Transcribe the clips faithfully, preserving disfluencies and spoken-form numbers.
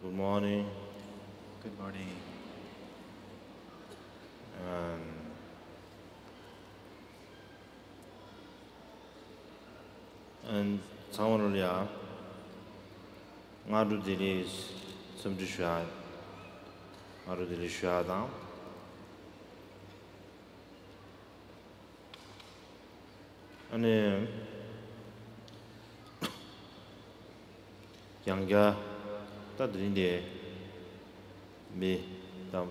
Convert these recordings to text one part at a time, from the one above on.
Good morning. Good morning. And, and ཚང་མ་ལ་ཡ་སྔ་དྲོ་བདེ་ལེགས་འཚམས་འདྲི་ཞུ་ཡ། སྔ་དྲོ་བདེ་ལེགས་ཞུ་ཡ་དང་། ཨ་ནི། ཡང་བསྐྱར་ད་དེ་རིང་དེ་མི་དང་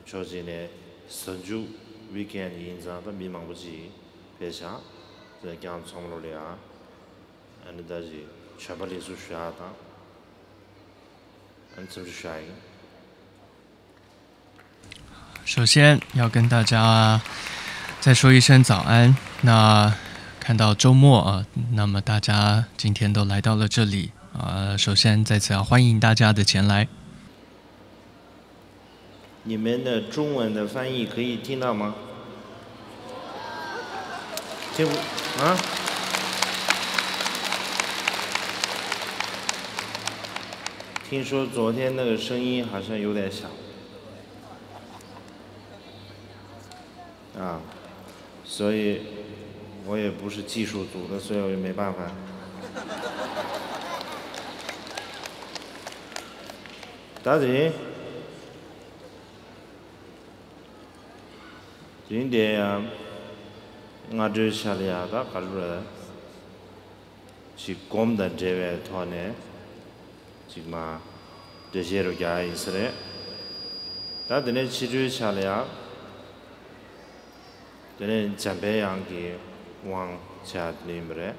ཕྱོགས་གཅིག་ནས་གཟའ་མཇུག་ཝིག་ཨེན་ཌི་ཡིན་ཙང་ད་མི་མང་པོ་ཅིག་ཕེབས་ཤག་ཙང་ཀྱང་ཚང་མ་ལོ་ལེགས་ཨ། ཨ་ནི་ད་ཅིག་བྱོན་པ་ལེགས་སོ་ཞུ་ཡ་དང་། ཨ་ནི་འཚམས་འདྲི་ཞུ་ཡ་ཡིན། 首先要跟大家再说一声早安。那看到周末啊，那么大家今天都来到了这里，啊，首先再次要欢迎大家的前来。你们的中文的翻译可以听到吗？听不啊？听说昨天那个声音好像有点小。 啊，所以我也不是技术组的，所以我也没办法。ད་དེ་རིང་དེ་ཡང་སྔ་དྲོའི་ཆ་ལ་ཡ་ད་ག་རེ་རེད། ཅིག་སྒོམ་དང་འབྲེལ་བའི་ཐོག་ནས་ཅིག་མ་འགྲེལ་བཤད་རུ་རྒྱག་ཡ་ཡིན་ས་རེད། ད་དེ་ནས་ཕྱི་དྲོའི་ཆ་ལ་ཡང་དེ་ནས་འཇམ་པའི་དབྱངས་ཀྱི་དབང་བྱ་དེ་ཡིན་པ་རེད།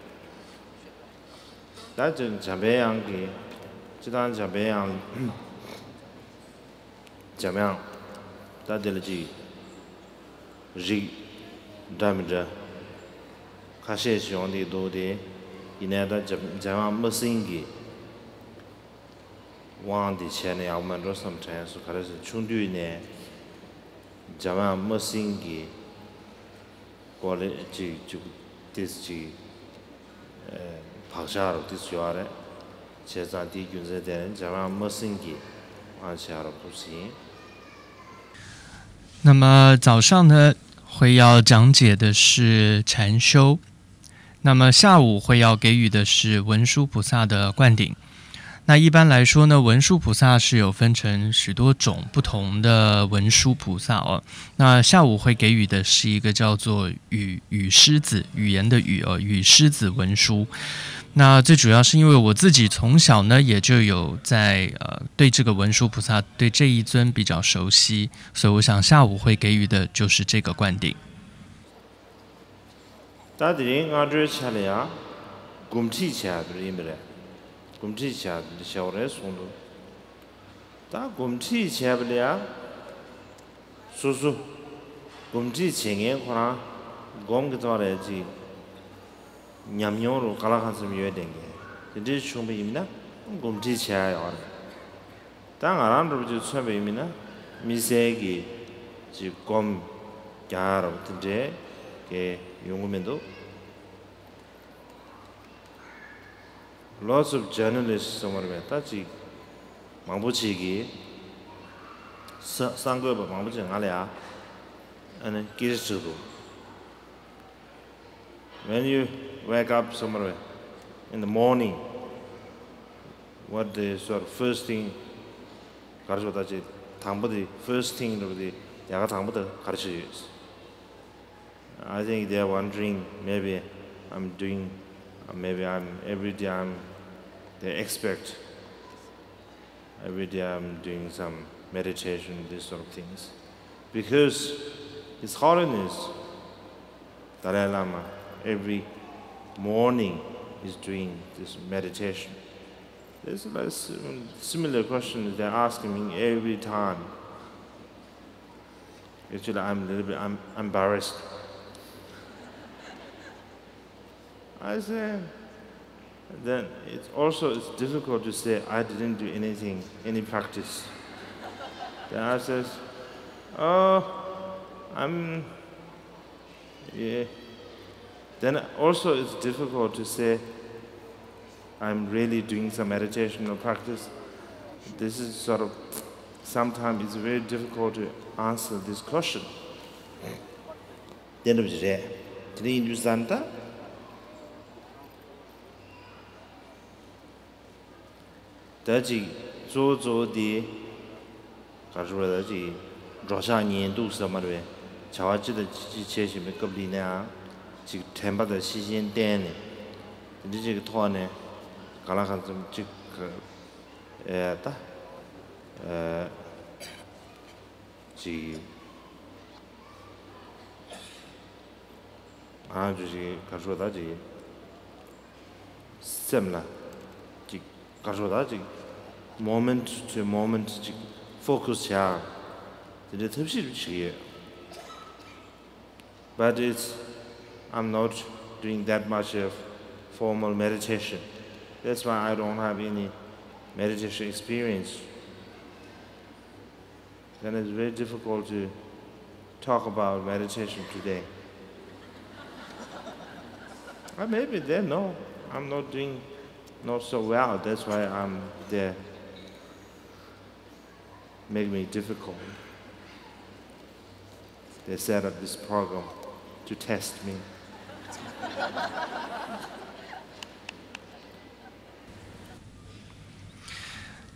ད་ཅིག་འཇམ་པའི་དབྱངས་ཀྱི་སྤྱི་བཏང་འཇམ་པའི་དབྱངས། འཇམ་དབྱངས། ད་དེ་ལ་ཅིག་རིགས་འདྲ་མི་འདྲ་ཁ་ཤས་ཤིག་ཡོང་གི་འདུག་སྟེ། ཡིན་ནའི་ད་འཇམ་འཇམ་དབྱངས་སྨྲ་སེང་གི་དབང་འདི་བྱས་ན་ཡག་པོ་མེད་འགྲོ་བསམ་དྲན་སོང་། ག་རེ་ཟེར་ཆུང་དུས་ནས་འཇམ་དབྱངས་སྨྲ་སེང་གི་སྐོར་ལ་ཅིག་ཅིག་ཏིས་ཅིག་བག་ཆགས་རུ་ཏིས་ཡོད་རེད། བྱས་ཙང་དེའི་རྒྱུ་མཚན་དེ་ནི་འཇམ་དབྱངས་སྨྲ་སེང་གི་དབང་བྱས་རུ་ཁུབ་ཟིན།那么早上呢，会要讲解的是禅修。那么下午会要给予的是文殊菩萨的灌顶。那一般来说呢，文殊菩萨是有分成许多种不同的文殊菩萨哦。那下午会给予的是一个叫做语语师子，语言的语哦，语师子文殊。那最主要是因为我自己从小呢，也就有在呃对这个文殊菩萨对这一尊比较熟悉，所以我想下午会给予的就是这个灌顶。 ད་དེ་རིང་སྔ་དྲོའི་ཆ་ལ་ཡང་སྒོམ་ཁྲིད་བྱས་པ་ཡིན་པ་རེད། སྒོམ་ཁྲིད་བྱས་པ་འདི་བྱས་པ་རེད་གསུངས་འདུག་ད་སྒོམ་ཁྲིད་བྱས་པ་ལ་ཡང་སོ་སོ་སྒོམ་ཁྲིད་བྱེད་མཁན་ཁོ་རང་སྒོམ་གྱི་ཐོག་ལ་ཅིག་ཉམས་མྱོང་རུ་ག་ལ་གང་འཚམ་ཡོད་བསྡད་མཁན་དེ་འདྲའི་བྱུང་བ་ཡིན་ན་སྒོམ་ཁྲིད་བྱས་ཡ་ཡོད་རེད། ད་ང་རང་འདྲ་པོ་ཅིག་མཚོན་པ་ཡིན་ན་དམིགས་བསལ་གྱི་ཅིག་སྒོམ་རྒྱག་རོགས་དེ་འདྲའི་གི་ཡོང་གི་མི་འདུག Lots of journalists གསུངས་པ་རེད་པས། ད་ཅིག་མང་པོ་ཅིག་གིས་ས་གསར་འགོད་པ་མང་པོ་ཅིག་ང་ལ་ཡ་ཨ་ནི་སྐད་ཆ་དྲིས་འདུག When you wake up གསུངས་པ་རེད་པས། In the morning, what the sort of first thing ག་རེ་ཞུ་ད་ཅིག་དང་པོ་དེ་first thing རེད་པ། དེ་ཡག་ག་དང་པོ་དེ་ག་རེ་ཞིག་ཡོད། I think they're wondering, maybe I'm doing, maybe I'm every day I'm, they expect every day I'm doing some meditation, these sort of things. Because His Holiness Dalai Lama every morning is doing this meditation. This is a sim- similar question they ask me every time. Actually, I'm a little bit I'm embarrassed. I say, then it's also it's difficult to say I didn't do anything, any practice. Then I says, oh, I'm, yeah. Then also it's difficult to say I'm really doing some meditation or practice. This is sort of, sometimes it's very difficult to answer this question. དེ་འདྲ་ཞིག་རེད། དེ་འདྲ་ཡིན་དུས་ཙང་ད། ད་ཅིག་གཙོ་བོ་གཙོ་བོ་དེ་ག་རེ་ཟེར་བ། ད་ཅིག་འགྲོ་འཆག་ཉལ་འདུག་ཟེར་མ་རེད་པས། བྱ་བ་ཅི་དང་ཅི་བྱེད་བཞིན་པའི་སྐབས་འདི་ནའང་ཅིག་དྲན་པ་དང་ཤེས་བཞིན་བསྟེན་ནས། དེ་འདྲ་ཅིག་གི་ཐོག་ནས་གང་ལ་གང་འཚམ་ཅིག་ཨེ་ད་ཨེ་ཅིག་ང་རང་ཚོ་ཅིག་ག་རེ་ཟེར་བ། ད་ཅིག་སེམས་ལ་ཅིག་ག་རེ་ཟེར་བ། ད་ཅིག་moment to moment ཅིག་focus བྱ། དེ་འདྲའི་ཐབས་ཤེས་བྱེད་ཀྱི་ཡོད། But it's, I'm not doing that much of formal meditation. That's why I don't have any meditation experience. Then it's very difficult to talk about meditation today. Or maybe they know I'm not doing not so well. That's why I'm there. Make me difficult. They set up this program to test me.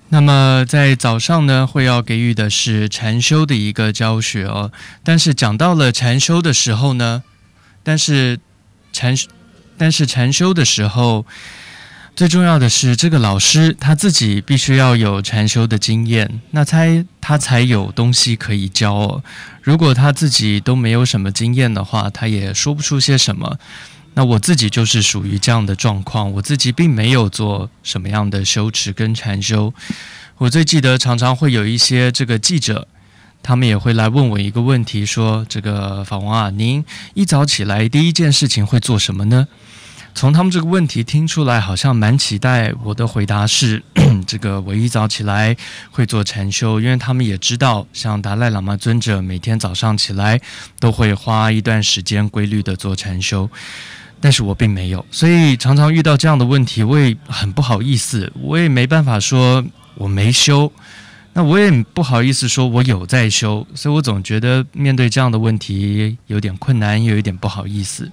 那么在早上呢，会要给予的是禅修的一个教学哦。但是讲到了禅修的时候呢，但是禅，但是禅修的时候，最重要的是这个老师他自己必须要有禅修的经验，那才他才有东西可以教哦。如果他自己都没有什么经验的话，他也说不出些什么。那我自己就是属于这样的状况，我自己并没有做什么样的修持跟禅修。我最记得常常会有一些这个记者，他们也会来问我一个问题，说：“这个法王啊，您一早起来第一件事情会做什么呢？”从他们这个问题听出来，好像蛮期待我的回答是这个我一早起来会做禅修，因为他们也知道，像达赖喇嘛尊者每天早上起来都会花一段时间规律的做禅修。但是我并没有，所以常常遇到这样的问题，我也很不好意思，我也没办法说我没修，那我也不好意思说我有在修，所以我总觉得面对这样的问题有点困难，又有点不好意思。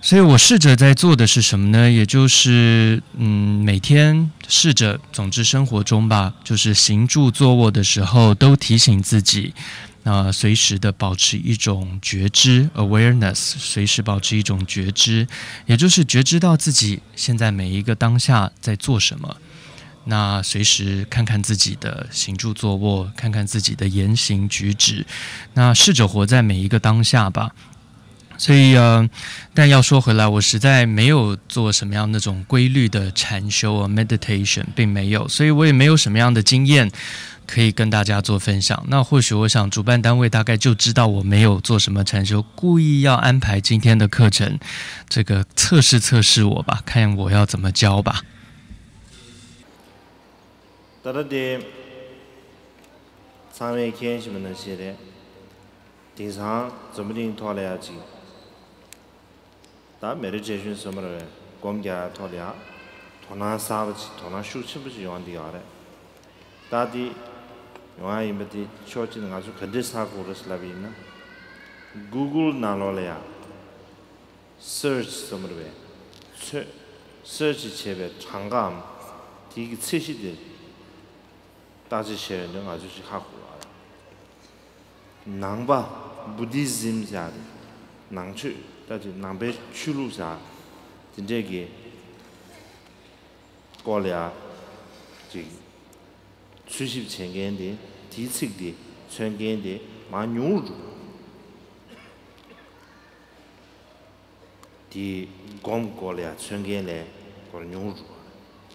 所以我试着在做的是什么呢？也就是，嗯，每天试着，总之生活中吧，就是行住坐卧的时候都提醒自己，那随时的保持一种觉知 awareness，随时保持一种觉知，也就是觉知到自己现在每一个当下在做什么。那随时看看自己的行住坐卧，看看自己的言行举止，那试着活在每一个当下吧。所以呃，但要说回来，我实在没有做什么样那种规律的禅修啊，meditation，并没有，所以我也没有什么样的经验可以跟大家做分享。那或许我想主办单位大概就知道我没有做什么禅修，故意要安排今天的课程，这个测试测试我吧，看我要怎么教吧。 ད་ལྟ་དེ་ཚང་མས་མཁྱེན་བཞིན་པ་ནང་བཞིན་རེད། དེང་སང་འཛམ་བུ་གླིང་ཐོག་ལ་ཡ་ཅིག་ད་མེ་རི་ཊེ་ཤན་ཟེར་མ་རེད། སྒོམ་རྒྱག་ཐོག་ལ་ཡ་དོ་སྣང་གསར་པ་ཅིག་དོ་སྣང་ཤུགས་ཆེན་པོ་ཅིག་ཡོང་བསྡད་ཡོད་རེད། ད་དེ་ཡོང་ཡ་ཡིན་པ་དེ་ཕྱོགས་གཅིག་ནས་ང་ཚོ་ག་འདྲས་ཧ་གོ་རེད་ལབ་ཡིན་ན། Google་ནང་ལོགས་ལ་ཡ་search་ཟེར་མ་རེད་པས། ཚོད། search་བྱས་པའི་གྲངས་ཀའམ་དེ་གི་ཚད་གཞི་དེ་བརྟག་དཔྱད་བྱས་ཡོང་དུས་ང་ཚོས་ཅིག་ཧ་གོ་བ་རེད། ནང་པ་Buddhism་ཟེར་ཡ་དེ། ནང་ཆོས། ད་ཅིག་ནང་པའི་ཆོས་ལུགས་ཟེར་ཡ་དེ་འདྲས་ཀྱི་སྐོར་ལ་ཡ་ཅིག་འཚོལ་ཞིབ་བྱེད་མཁན་དེ། དེའི་ཚིག་དེ་འཚོལ་མཁན་དེ་མང་ཉུང་རུ་འགྲོ། དེ་སྒོམ་སྐོར་ལ་ཡ་འཚོལ་མཁན་ལས་སྐོར་ཉུང་རུ་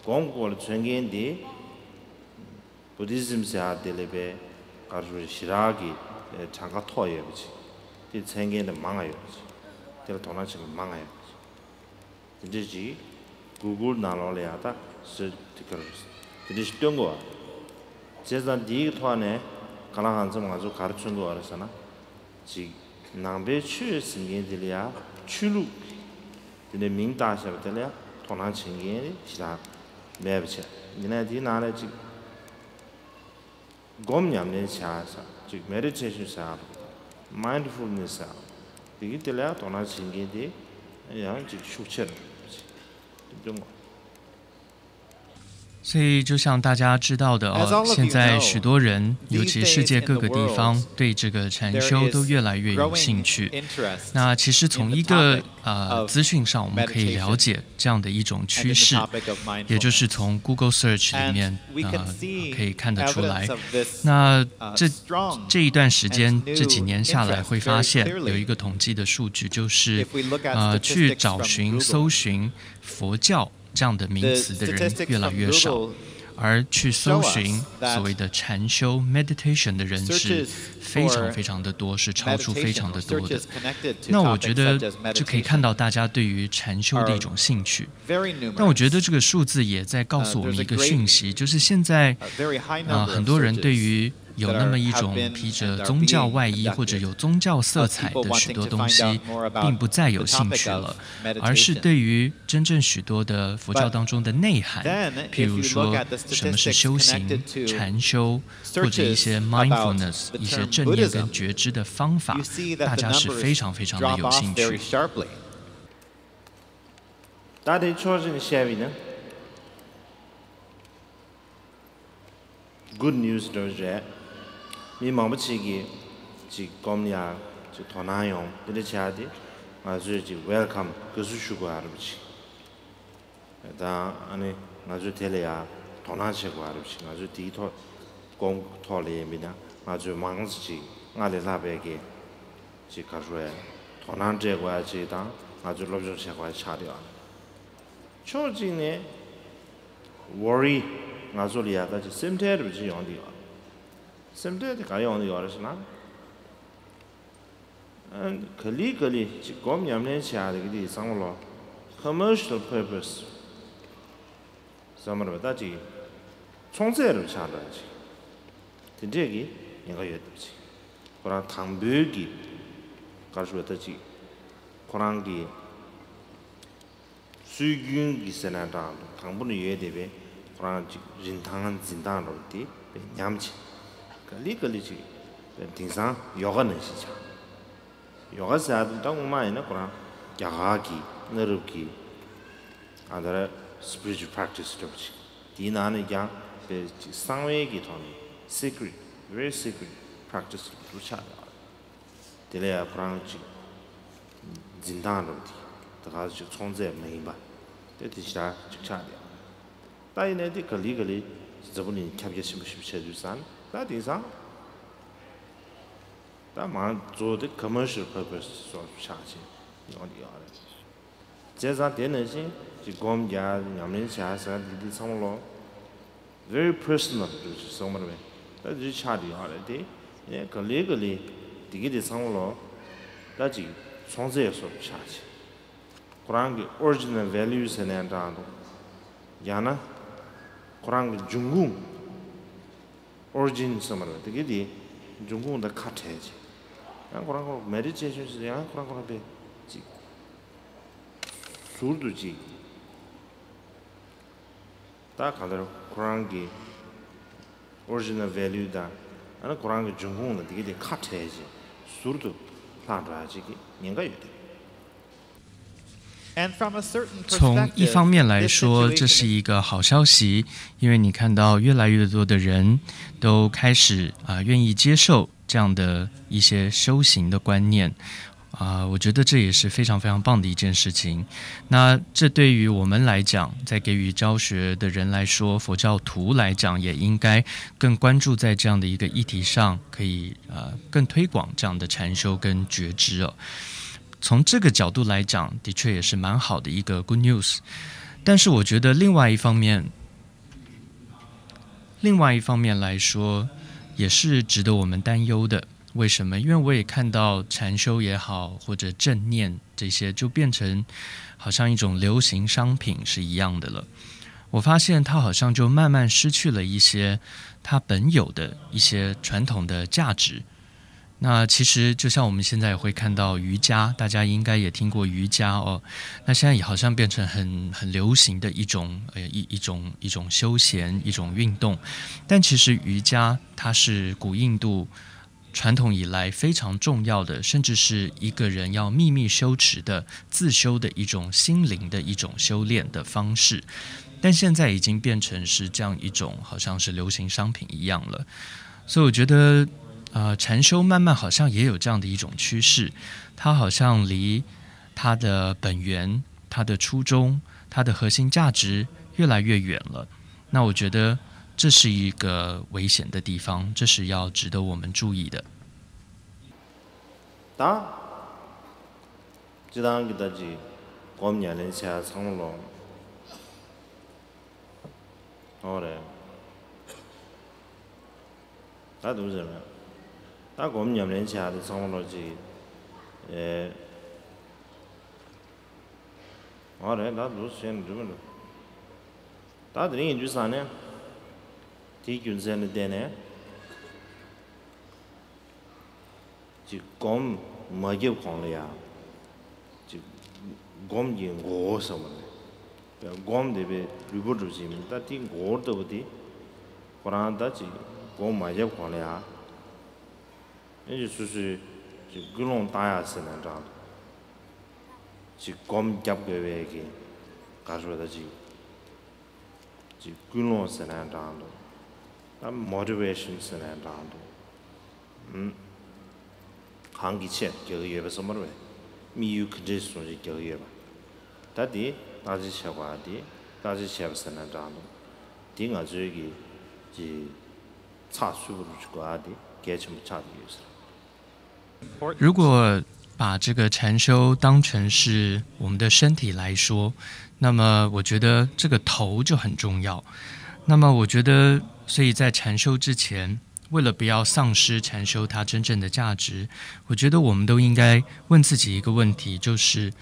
འགྲོ། སྒོམ་སྐོར་ལ་འཚོལ་མཁན་དེ་Buddhism་ཟེར་ཡ་དེ་ལས་པའི་ག་རེ་ཞེ་དྲག་གི་གྲངས་ཀ་མཐོ་ཡོད་པ་ཅིག་དེ་འཚོལ་མཁན་དེ་མང་ང་ཡོད་པ་ཅིག་དེ་ལ་དོ་སྣང་བྱེད་མཁན་མང་ང་ཡོད་པ་ཅིག་དེ་འདྲས་ཅིག་Google་ནང་ལོགས་ལ་ཡ་ད་search་དེ་གར་དེ་འདྲས་ཞིག་སྟོན་དགོས་པ། བྱས་ཙང་དེའི་ཐོག་ནས་གང་ལ་གང་འཚམ་ང་ཚོ་ག་རེ་མཚོན་དགོས་པ་རེད་ཟེར་ན། ཅིག་ནང་པའི་ཆོས་ཟེར་མཁན་དེ་ལ་ཡ་ཆོས་ལུགས་དེ་འདྲའི་མིང་བཏགས་བཞག་པ་དེ་ལ་ཡ་དོ་སྣང་བྱེད་མཁན་ཞེ་དྲག་མེད་པ་བྱས། ཡིན་ནའི་དེའི་ནང་ལ་ཅིག་ སྒོམ་ཉམས་ལེན་བྱ་ས་ཅིག་མེ་ཌི་ཊེ་ཤན་བྱ་རོགས། མའིན་ཌི་ཕུལ་ནེ་སི་བྱ་རོགས། དེ་གི་དེ་ལ་ཡང་དོ་སྣང་བྱེད་མཁན་དེ་ཡང་ཅིག་ཤུགས་ཆེར་འདུག་ངོ། 所以，就像大家知道的啊，现在许多人，尤其世界各个地方，对这个禅修都越来越有兴趣。那其实从一个呃资讯上，我们可以了解这样的一种趋势，也就是从 Google Search 里面呃可以看得出来。那这这一段时间，这几年下来，会发现有一个统计的数据，就是呃去找寻、搜寻佛教 这样的名词的人越来越少，而去搜寻所谓的禅修 meditation 的人是非常非常的多，是超出非常的多的。那我觉得就可以看到大家对于禅修的一种兴趣。但我觉得这个数字也在告诉我们一个讯息，就是现在啊，很多人对于有那么一种披着宗教外衣或者有宗教色彩的许多东西，并不再有兴趣了，而是对于真正许多的佛教当中的内涵，譬如说什么是修行、禅修，或者一些 mindfulness、一些正念跟觉知的方法，大家是非常非常的有兴趣。 ད་དེ་ཕྱོགས་གཅིག་ནས་བཤད་པ་ཡིན་ན། Good news་འདྲ་བོ་རེད། མི་མང་པོ་ཅིག་གིས་ཅིག་སྒོམ་ཡ་ཅིག་དོ་སྣང་ཡོང་དེ་འདྲ་བྱས་ཏེ་ང་ཚོས་ཅིག་welcome་དགའ་བསུ་ཞུ་དགོས་ཡ་རེད་པ་ཅིག་ད་ཨ་ནི་ང་ཚོས་དེ་ལ་ཡ་དོ་སྣང་བྱེད་དགོས་ཡ་རེད་པ་ཅིག་ང་ཚོས་དེའི་ཐོག་སྒོམ་ཐོག་ལ་ཡིན་པ་ཡིན་ན་ང་ཚོས་མང་ཙམ་ཅིག་སྔར་ལས་ལྷག་པའི་གི་ཅིག་ག་རེ་ཞུ་དགོས་ཡ། དོ་སྣང་སྤྲད་དགོས་ཡ་ཅིག་དང་ང་ཚོས་སློབ་སྦྱོང་བྱེད་དགོས་ཡ་ཆགས་བསྡད་ཡོད། ཕྱོགས་གཅིག་ནས་worry་ང་ཚོ་ལ་ཡ་ད་ཅིག་སེམས་ཁྲལ་རེ་བ་ཅིག་ཡོང་གི་ཡོད། སེམས་ཁྲལ་དེ་ག་ཡོང་གི་ཡོད་རེད་ཟེར་ན། ཨ་ག་ལེ་ག་ལེ་ཅིག་སྒོམ་ཉམས་ལེན་བྱེད་ཡ་དེ་གི་དེ་ཚང་མ་ལོ་commercial purpose་བསམ་པ་རེད་པ། ད་ཅིག་ཚོང་རྫས་རེ་བ་ཆགས་འགྲོ་ཡ་ཅིག་དེ་འདྲས་ཀྱི་ཉེན་ཁ་ཡོད་འདུག་ཅིག་ཁོ་རང་དང་པོའི་གི་ག་རེ་ཞུ་བ། ད་ཅིག་ཁོ་རང་གི་སྲོལ་རྒྱུན་གྱི་ཟེར་ན་འདྲ་དང་པོ་ནས་ཡོད་བསྡད་པའི་ཁོ་རང་ཅིག་རིན་ཐང་འཛིན་སྟངས་འདྲ་བོ་དེ་དཔེ་ཉམས་ཅིག་ག་ལེ་ག་ལེ་ཅིག་དཔེ་དེང་སང་ཡོ་ག་ནང་བཞིན་ཆགས། ཡོ་ག་ཟེར་ཡ་དེ་ད་སྔོན་མ་ཡིན་ན་ཁོ་རང་རྒྱ་གར་གྱི་གནའ་རབས་ཀྱི་ཨ་ད་ར་spiritual practice་འདྲ་བོ་ཅིག་དེའི་ནང་ནས་ཀྱང་དཔེ་ཅིག་གསང་བའི་གི་ཐོག་ནས་secret, very secret practice་འདྲ་བོ་ཆགས་ཡོད། དེ་ལ་ཡང་ཁོ་རང་ཅིག་འཛིན་སྟངས་འདྲ་བོ་དེ་ད་ག་ཅིག་ཚོང་རྫས་མ་ཡིན་པ་དེ་དེ་ཞེ་དྲག་ཅིག་ཆགས་བསྡད། ད་ཡིན་ནའི་དེ་ག་ལེ་ག་ལེ་འཛམ་བུ་གླིང་ཁྱབ་རྒྱ་ཆེན་པོ་ཞིག་བྱས་དུས་ཙང་ད་དེང་སང་ད་མང་གཙོ་དེ་commercial purpose་སོགས་ཆགས་ཆེ་ཡོང་གི་ཡོད་རེད། བྱས་ཙང་དེ་ནང་བཞིན་ཅིག་སྒོམ་རྒྱག་ཉམས་ལེན་བྱ་ཟེར་འདི་འདི་ཚང་མ་ལོ་very personal་འདྲ་ཅིག་སོང་མ་རེད་པས། ད་འདི་ཆགས་བསྡད་ཡོད་རེད་དེ། ཡང་ག་ལེ་ག་ལེ་འདི་གི་དེ་ཚང་མ་ལོ་ད་ཅིག་ཚོང་རྫས་སོགས་ཆགས་ཆེ། ཁོ་རང་གི་original value་ཟེར་ནའང་འདྲ་འདུག་ཡང་ན་ཁོ་རང་གི་འབྱུང་ཁུངས་origin་ཟེར་མ་རེད་པས། དེ་གི་དེ་འབྱུང་ཁུངས་དང་ཁ་བྲལ་ཆེ། ཡང་ཁོ་རང་ཁོ་རང་མེ་ཌི་ཊེ་ཤན་ཟེར་ཡང་ཁོ་རང་ཁོ་རང་དཔེ་ཅིག་ཟུར་དུ་ཅིག་ད་གང་ལྟར་ཁོ་རང་གི་original value་དང་ཨ་ནི་ཁོ་རང་གི་འབྱུང་ཁུངས་དང་དེ་གི་དེ་ཁ་བྲལ་ཅིག་ཟུར་དུ་ལྷག་འགྲོ་ཡ་ཅིག་གི་ཉེན་ཁ་ཡོད་དེ། 从一方面来说，这是一个好消息，因为你看到越来越多的人都开始啊、愿意接受这样的一些修行的观念。啊、我觉得这也是非常非常棒的一件事情。那这对于我们来讲，在给予教学的人来说，佛教徒来讲，也应该更关注在这样的一个议题上，可以呃更推广这样的禅修跟觉知哦。从这个角度来讲，的确也是蛮好的一个 good news。但是我觉得另外一方面，另外一方面来说，也是值得我们担忧的。为什么？因为我也看到禅修也好，或者正念这些，就变成好像一种流行商品是一样的了。我发现它好像就慢慢失去了一些它本有的一些传统的价值。那其实就像我们现在也会看到瑜伽，大家应该也听过瑜伽哦。那现在也好像变成很很流行的一种呃一一种一种休闲一种运动，但其实瑜伽它是古印度传统以来非常重要的，甚至是一个人要秘密修持的自修的一种心灵的一种修炼的方式。但现在已经变成是这样一种好像是流行商品一样了。所以我觉得，呃，禅修慢慢好像也有这样的一种趋势，它好像离它的本源、它的初衷、它的核心价值越来越远了。那我觉得这是一个危险的地方，这是要值得我们注意的。 ད། སྤྱི་བཏང་གི་ད་ཅིག་སྒོམ་ཉམས་ལེན་བྱས་ཚང་མ་ལོ། ཨོ་རེད། ད་དུང་ཟེར་མེད། ད་སྒོམ་ཉམས་ལེན་བྱས་དེ་ཚང་མ་ལོ་ཅིག་ཨེ། ཨོ་རེད། ད་དུང་བཤད་ན་འགྲིག་མི་འདུག་ད་དེ་རིང་ཡིན་དུས་ས་ནས། དེའི་རྒྱུ་མཚན་ལ་བརྟེན་ནས། ཅིག་སྒོམ་མ་བརྒྱབ་གོང་ལ་ཡང་། ཅིག་སྒོམ་གྱི་མགོ་བོ་ཟེར་བ་རེད། སྒོམ་དེ་པའི་ལུས་པོ་སྒྲུབ་བྱེད་མིན་ད་དེ་མགོ་བོ་ལྟ་བུ་དེ། ཁོ་རང་ད་ཅིག་སྒོམ་མ་བརྒྱབ་གོང་ལ་ཡང་། ཨེ་ཅིག་སོ་སོའི་ཅིག་ཀུན་སློང་བཏང་ཡག་ཟེར་ན་འདྲ་འདུག་ཅིག་སྒོམ་བརྒྱབ་དགོས་པའི་གི་ག་རེ་ཟེར་ད་ཅིག་ཅིག་ཀུན་སློང་ཟེར་ན་འདྲ་འདུག་ད་མོ་ཊི་ཝེ་ཤན་ཟེར་ན་འདྲ་འདུག་ཨུམ། གང་གི་ཆེད་རྒྱག་གི་ཡོད་པ་བསམ་པར་བས། དམིགས་ཡུལ་ག་འདྲས་སོང་ཞིག་རྒྱག་གི་ཡོད་པ། ད་དེ་བརྟག་དཔྱད་བྱེད་དགོས་ཨ་དེ་བརྟག་དཔྱད་བྱས་པ་ཟེར་ན་འདྲ་འདུག་དེ་ང་ཚོའི་གི་ཅིག་ཚགས་ཚུད་པོ་རུ་ཅིག་དགོས་ཨ་དེ་གལ་ཆེན་པོ་ཆགས་ཀྱི་ཡོད་ཟེར། 如果把这个禅修当成是我们的身体来说，那么我觉得这个头就很重要。那么我觉得，所以在禅修之前，为了不要丧失禅修它真正的价值，我觉得我们都应该问自己一个问题，就是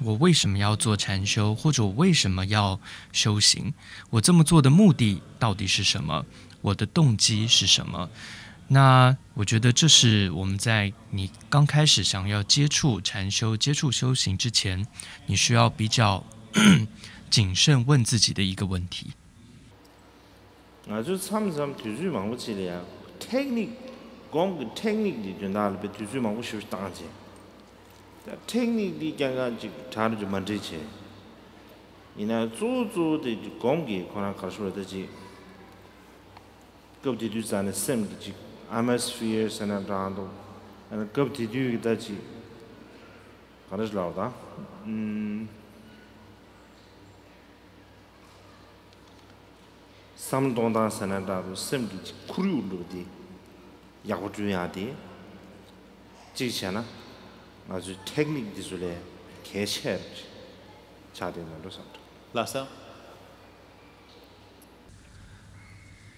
我为什么要做禅修，或者我为什么要修行？我这么做的目的到底是什么？我的动机是什么？那我觉得这是我们在你刚开始想要接触禅修、接触修行之前，你需要比较谨慎问自己的一个问题。 ང་ཚོས་མཚམས་མཚམས་དུས་ཚོད་མང་པོ་ཅིག་ལ་ཡང་ཊེག་ནིག་སྒོམ་གྱི་ཊེག་ནིག་འདི་དོན་དག་ལ་དཔེ་དུས་ཚོད་མང་པོ་ཞེ་པོ་ཅིག་བཏང་བྱས། ད་ཊེག་ནིག་འདི་རྐྱང་རྐྱང་ཅིག་དྲག་རུ་ཅིག་མ་འགྲིག་བྱས། ཡིན་ན་གཙོ་བོ་གཙོ་བོ་དེ་སྒོམ་གྱི་ཁོ་རང་ག་རེ་ཞུ་དགོས་རེད་ད་ཅིག་སྐབས་དེ་དུས་ཙ་ནས་སེམས་ཀྱི་ཅིག་ཨེ་མོ་སི་ཕི་ཡར་ཟེར་ན་འདྲ་འདུག་ཨ་ནི་སྐབས་དེ་དུས་ཀྱི་ད་ཅིག་ག་རེ་ཞིག་ལབ་དང་། བསམ་བློ་གཏོང་སྟངས་ཟེར་ན་འདྲ་འདུག་སེམས་ཀྱི་ཅིག་ཁོར་ཡུག་འདུག་དེ་ཡག་པོ་བསྐྲུན་ཡག་དེ། གཅིག་བྱས་ན་ང་ཚོའི་ཊེག་ནིག་འདི་ཚོ་ལས་གལ་ཆེ་རུ་ཆགས་བསྡད་ན་འགྲོ་བསམ་འདུག་ལགས་སོ།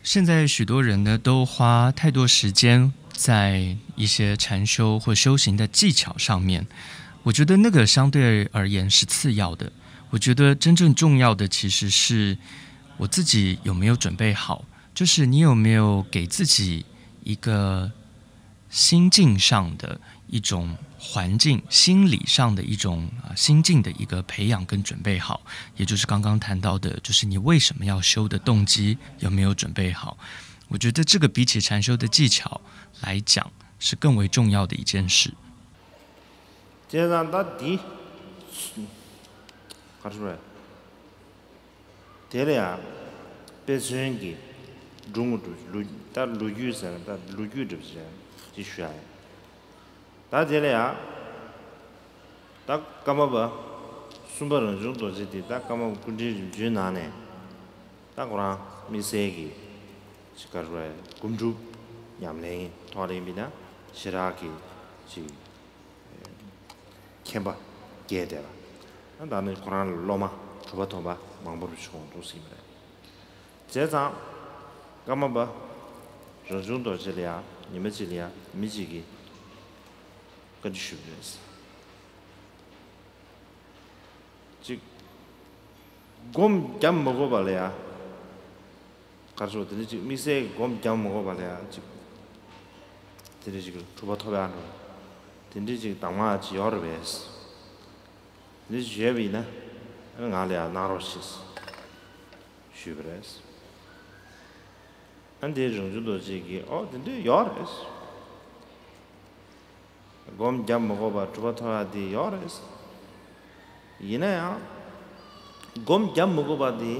现在许多人呢，都花太多时间在一些禅修或修行的技巧上面，我觉得那个相对而言是次要的。我觉得真正重要的其实是我自己有没有准备好，就是你有没有给自己一个心境上的一种环境，心理上的一种啊心境的一个培养跟准备好，也就是刚刚谈到的，就是你为什么要修的动机有没有准备好？我觉得这个比起禅修的技巧来讲，是更为重要的一件事。 བྱས་ཙང་ད་འདི་ག་རེ་ཞུ་དགོས་རེད། དེ་ལ་ཡང་དཔེ་མཚོན་གྱི་སྒྲུང་འདྲ་ལོ་ད་ལོ་རྒྱུས་ཟེར་ན་ད་ལོ་རྒྱུས་འདྲ་པོ་ཅིག་ཅིག་ཞུ་ཡ་ཡིན། ད་དེ་ལ་ཡང་ད་ཀརྨ་པ་གསུམ་པ་རང་བྱུང་རྡོ་རྗེ་དེ་ད་ཀརྨ་པ་སྐུ་ཕྲེང་རིམ་བྱོན་ནང་ནས་ད་ཁོ་རང་དམིགས་བསལ་གྱི་ཅིག་ག་རེ་ཞུ་དགོས་རེད། སྒོམ་སྒྲུབ་ཉམས་ལེན་གྱི་ཐོག་ལ་ཡིན་པས་ན་ཞེ་དྲག་གི་ཅིག་མཁྱེན་པ་སྐྱེས་བསྡད་པ། ད་ནི་ཁོ་རང་ལ་སློབ་མ་གྲུབ་པ་ཐོབ་པ་མང་པོ་རུ་བྱུང་འདུག་ཟེར་གྱི་རེད། བྱས་ཙང་ཀརྨ་པ་རང་བྱུང་རྡོ་རྗེ་ལ་ཡང་ཉི་མ་གཅིག་ལ་ཡང་མི་གཅིག་གིས་བཀའ་འདྲི་ཞུས་པ་རེད། ཅིག་སྒོམ་བརྒྱབ་མ་དགོས་པ་ལ་ཡང་། ག་རེ་ཞུ་དགོས་དེ་འདྲ་ཅིག་དམིགས་བསལ་གྱི་སྒོམ་བརྒྱབ་མ་དགོས་པ་ལ་ཡང་ཅིག་དེ་འདྲ་ཅིག་གྲུབ་པ་ཐོབ་ཡག་འགྲོ། དེ་འདྲ་ཅིག་གདམས་ངག་ཅིག་ཡོད་རེད་པས། དེ་འདྲ་ཅིག་ཡོད་པ་ཡིན་ན་ང་ལ་ཡང་གནང་རོགས་ཞེས་ཞུས་པ་རེད། ཨ་འདི་རང་བྱུང་རྡོ་རྗེ་གིས་ཨོ་དེ་འདྲ་ཡོད་རེད། སྒོམ་རྒྱབ་མི་དགོས་པར་གྲུབ་པ་ཐོབ་ཡག་དེ་ཡོད་རེད། ཡིན་ན་ཡང་སྒོམ་རྒྱབ་མི་དགོས་པ་དེ་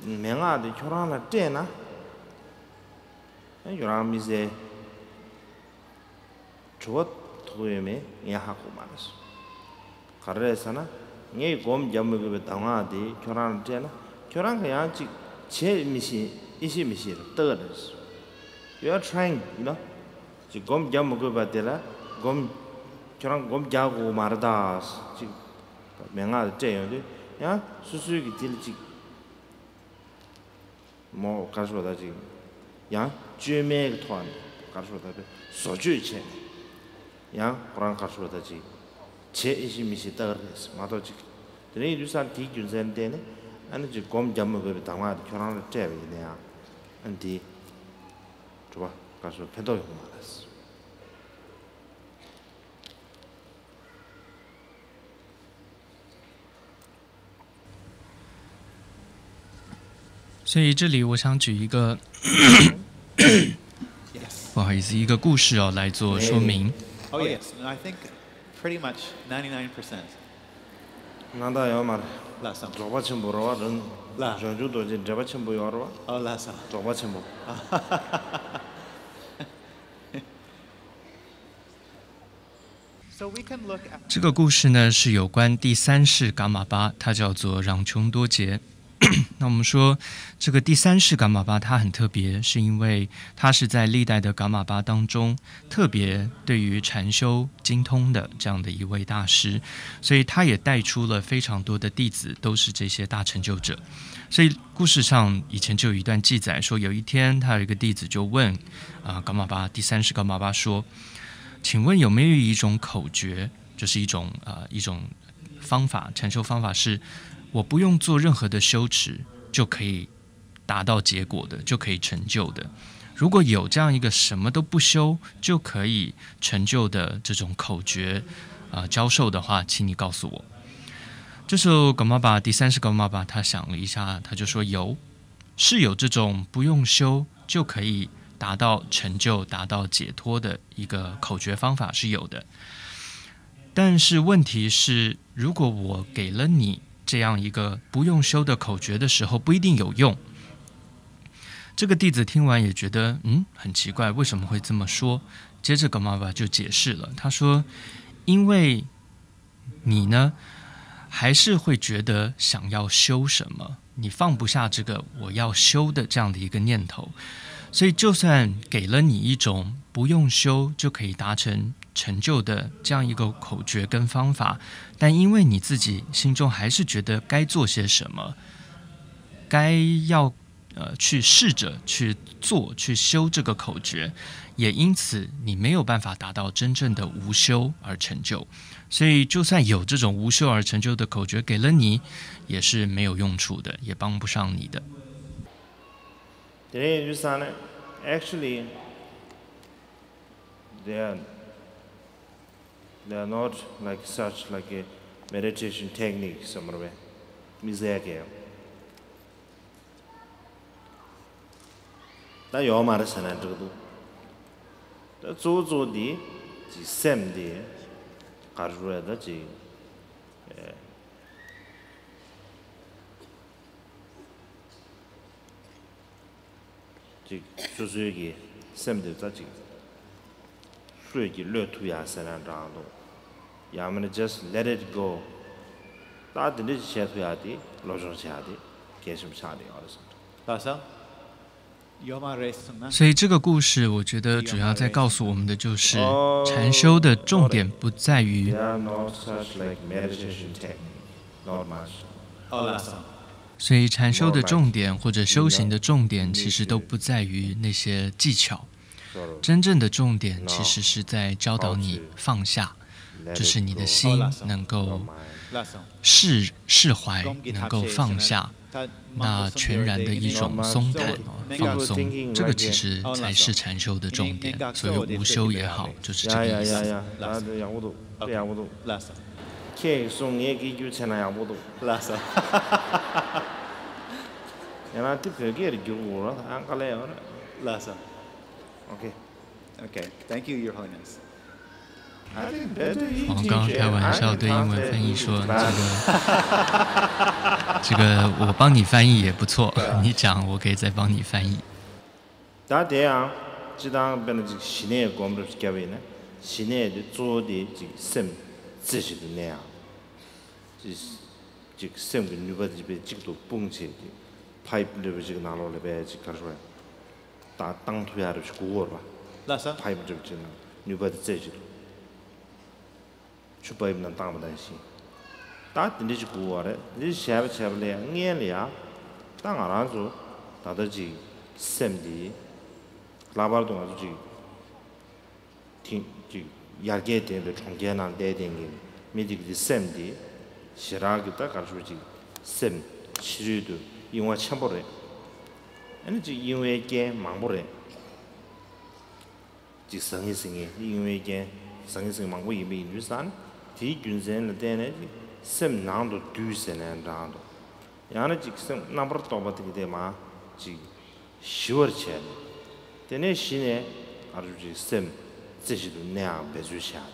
མན་ངག་དེ་ཁྱོད་རང་ལ་སྤྲད་ན། ཁྱོད་རང་དམིགས་བསལ་གྲུབ་པ་ཐོབ་ཡོད་མེད་ངས་ཧ་གོ་མ་རེད། ག་རེ་རེད་ཟེར་ན། ངས་སྒོམ་རྒྱབ་མི་དགོས་པའི་གདམས་ངག་དེ་ཁྱོད་རང་ལ་སྤྲད་ན་ཁྱོད་རང་གིས་ཡང་ཅིག་བྱེད་མི་ཤེས་ཨེ་ཤེས་མི་ཤེས་རེད་ལྟ་གི་རེད། You are trying, you know. ཅིག་སྒོམ་རྒྱབ་མི་དགོས་པ་དེ་ལ་སྒོམ། ཁྱོད་རང་སྒོམ་རྒྱག་དགོས་མ་རེད་ད། ཅིག་མན་ངག་དེ་སྤྲད་ཡོང་དུས་ཡང་སོ་སོའི་གི་དེ་ལ་ཅིག་མོ་གར་ཤོག་ད་ཅིག་ཡང་བཅོས་མའི་གི་ཐོག་ནས་གར་ཤོག་ད་པའི་བཟོ་བཅོས་བྱས་ནས་ཡང་ཁོ་རང་གར་ཤོག་ད་ཅིག་བྱེད་ཨེ་ཤེས་མི་ཤེས་ལྟ་གི་རེད་མ་གཏོགས་ཅིག་དེ་རིང་ཡིན་དུས་ས་དེའི་རྒྱུ་མཚན་བརྟེན་ནས་ཨ་ནི་ཅིག་སྒོམ་རྒྱབ་མི་དགོས་པའི་གདམས་ངག་དེ་ཁྱོད་རང་ལ་སྤྲད་པ་ཡིན་ན་ཡང་ཨ་ནི་དེ་གྲུབ་པ་གར་ཤོག་ཕན་ཐོགས་ཡོང་མ་རེད། 所以这里我想举一个，不好意思，一个故事哦，来做说明。 Oh, yes. And I think pretty much ninety-nine percent. ང་ད་ཡོད་མ་རེད། ལགས་སམ། རྫོགས་པ་ཆེན་པོ་རེད་བ། རང་ལགས། རང་བྱུང་རྡོ་རྗེ་འབྲེལ་བ་ཆེན་པོ་ཡོད་རེད་བ། ཨོ་ལགས་སམ། རྫོགས་པ་ཆེན་པོ། So we can look at 这个故事呢是有关第三世噶玛巴，他叫做让琼多杰。那我们说，这个第三世噶玛巴他很特别，是因为他是在历代的噶玛巴当中特别对于禅修精通的这样的一位大师，所以他也带出了非常多的弟子，都是这些大成就者。所以故事上以前就有一段记载，说有一天他有一个弟子就问，啊，噶玛巴，第三世噶玛巴说：“请问有没有一种口诀，就是一种，呃，一种方法，禅修方法是我不用做任何的修持就可以达到结果的，就可以成就的？如果有这样一个什么都不修就可以成就的这种口诀，呃，教授的话，请你告诉我。”这时候噶玛巴，第三世噶玛巴，他想了一下，他就说：“有，是有这种不用修就可以达到成就、达到解脱的一个口诀方法是有的。但是问题是，如果我给了你这样一个不用修的口诀的时候，不一定有用。”这个弟子听完也觉得，嗯，很奇怪，为什么会这么说？接着噶玛巴就解释了，他说：“因为你呢，还是会觉得想要修什么，你放不下这个我要修的这样的一个念头，所以就算给了你一种不用修就可以达成成就的这样一个口诀跟方法，但因为你自己心中还是觉得该做些什么，该要，呃，去试着去做，去修这个口诀，也因此你没有办法达到真正的无修而成就。所以就算有这种无修而成就的口诀给了你，也是没有用处的，也帮不上你的。” དེ་ནས་ཡིན་དུས་ཙང་ནས། Actually, they are, they are not like such, like a meditation technique somewhere དམིགས་བསལ་གྱི་ད་ཡོད་མ་རེད་ཟེར་ན་འགྲིག་འདུག་ད་གཙོ་བོ་གཙོ་བོ་འདི་ཅིག་སེམས་འདི་ག་རེ་རེད། ད་ཅིག་ཅིག་སོ་སོའི་གི་སེམས་དེ་ད་ཅིག་ལྷོད་ཀྱི་གློད་ཐུབ་ཡ་ཟེར་ན་འདྲ་འདུག་ཡང་མིན་ན་just let it go། ད་དེ་འདྲ་ཅིག་བྱེད་ཐུབ་ཡ་དེ་སློབ་སྦྱོང་བྱེད་ཡ་དེ་གལ་ཆེན་པོ་ཆགས་བསྡད་ཡོད་རེད་བསམ། ལགས་སོ། ཡོད་མ་རེད་གསུངས་ན། 所以这个故事，我觉得主要在告诉我们的就是，禅修的重点不在于 There are no such like meditation technique, not much. 哦，ལགས་སོ། 所以禅修的重点或者修行的重点，其实都不在于那些技巧，真正的重点其实是在教导你放下，就是你的心能够释释怀，能够放下。那全然的一种松坦、放松，这个其实才是禅修的重点。所以无修也好，就是这个意思。 ཁྱེད་གསུང་ངས་སྐད་སྒྱུར་བྱས་ན་ཡག་པོ་འདུག་ལགས་སོ། ཡང་ན་དེ་བོད་སྐད་རུ་བསྒྱུར་དགོས་ར། ཨང་དཀའ་ལས་ཡོད་ར། ལགས་སོ། Okay. Okay. Thank you, Your Holiness. 王刚开玩笑对英文翻译说：“这个，这个我帮你翻译也不错，你讲，我可以再帮你翻译。” ད་དེ་ཡང་སྤྱི་བཏང་དཔེར་ན་ཅིག་ཞི་གནས་སྒོམ་རབས་བརྒྱབ་པ་ཡིན་ན། ཞི་གནས་དེ་གཙོ་བོ་དེ་ཅིག་སེམས་རྩེ་གཅིག་ཏུ་གནས་ཡག་ཅིག་ཅིག་སེམས་ཀྱི་ནུས་པ་དེ་དཔེ་གཅིག་ཏུ་སྤུངས་བྱས་ཏེ། ཕའིབ་འདྲ་བོ་ཅིག་ནང་ལོགས་ལ་དཔེ་ཅིག་ག་རེ་ཟེར། ད་བཏང་ཐུབ་ཡག་རབས་ཅིག་དགོས་ཀྱི་ཡོད་རེད་པ། ལགས་སོ། ཕའིབ་འདྲ་བོ་ཅིག་ནང་ནུས་པ་དེ་རྩེ་གཅིག་ཏུ། ཆུ་ཕ་ཡིབ་ནང་བཏང་བ་ནང་བཞིན། ད་དེ་འདྲ་ཞིག་དགོས་པ་རེད། དེ་འདྲ་བྱས་པ་བྱས་པ་ལ་ཡང་སྔོན་ལ་ཡང་ད་ང་རང་ཚོ་ད་ལྟ་ཅིག་སེམས་འདི་ལྷག་པར་དུ་ང་ཚོ་ཅིག་ཐིང་ཅིག་ཡར་རྒྱས་ལྡན་པའི་གྲོང་ཁྱེར་ནང་བསྡད་བསྡད་མཁན་མི་འདི་གི་སེམས་འདི་ཞེ་དྲག་གི་ད་ག་རེ་ཞུ། ཅིག་སེམས་ཕྱི་རོལ་དུ་གཡེང་བ་ཆེན་པོ་རེད། ཨ་ནི་ཅིག་གཡེང་བའི་རྐྱེན་མང་པོ་རེད། ཅིག་ཟང་ངེ་ཟིང་ངེ་གཡེང་བའི་རྐྱེན། ཟང་ངེ་ཟིང་ངེ་མང་པོ་ཡིན་པ་ཡིན་དུས་ཙང་ནས། དེའི་རྒྱུ་མཚན་ལ་བརྟེན་ནས་ཅིག་སེམས་ནང་དུ་སྡུད་ཟེར་ནའང་འདྲ་འདུག་ཡང་ན་ཅིག་སེམས་རྣམ་པར་རྟོག་པ་དེ་གི་དེ་མར་ཅིག་ཞི་བར་བྱས་ནས། དེ་ནས་ཞི་ནས་ཨ་རུ་ཅིག་སེམས་རྩེ་གཅིག་ཏུ་གནས་ཡག་འབད་རྩོལ་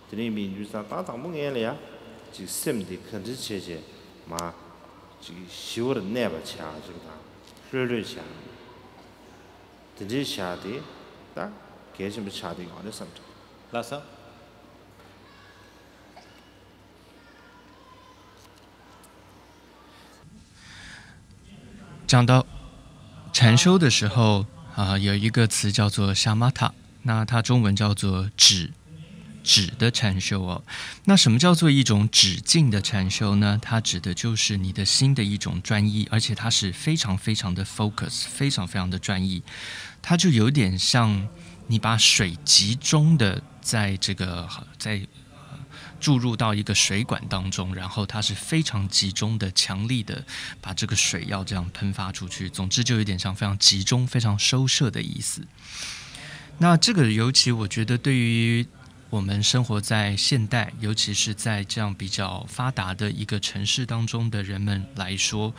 བྱ། དེ་ནས་ཡིན་པ་ཡིན་དུས་ཙང་ད་དང་པོ་ངེས་ལ་ཡ་ཅིག་སེམས་དེ་ག་འདྲ་བྱས་བྱས་མར་ཅིག་ཞི་བར་གནས་པ་བྱ་ཅིག་དང་། ལྷོད་ལྷོད་བྱ། དེ་འདྲའི་བྱ་དེ་ད་གལ་ཆེན་པོ་ཆགས་བསྡད་ཡོད་རེད་བསམ་གྱི། ལགས་སོ། 讲到禅修的时候，啊，有一个词叫做 shamatha，那它中文叫做止，止的禅修哦。那什么叫做一种止境的禅修呢？它指的就是你的心的一种专一，而且它是非常非常的 focus，非常非常的专一。它就有点像你把水集中的在这个在呃注入到一个水管当中，然后它是非常集中的、强力的把这个水要这样喷发出去。总之，就有点像非常集中、非常收摄的意思。那这个尤其我觉得对于我们生活在现代，尤其是在这样比较发达的一个城市当中的人们来说，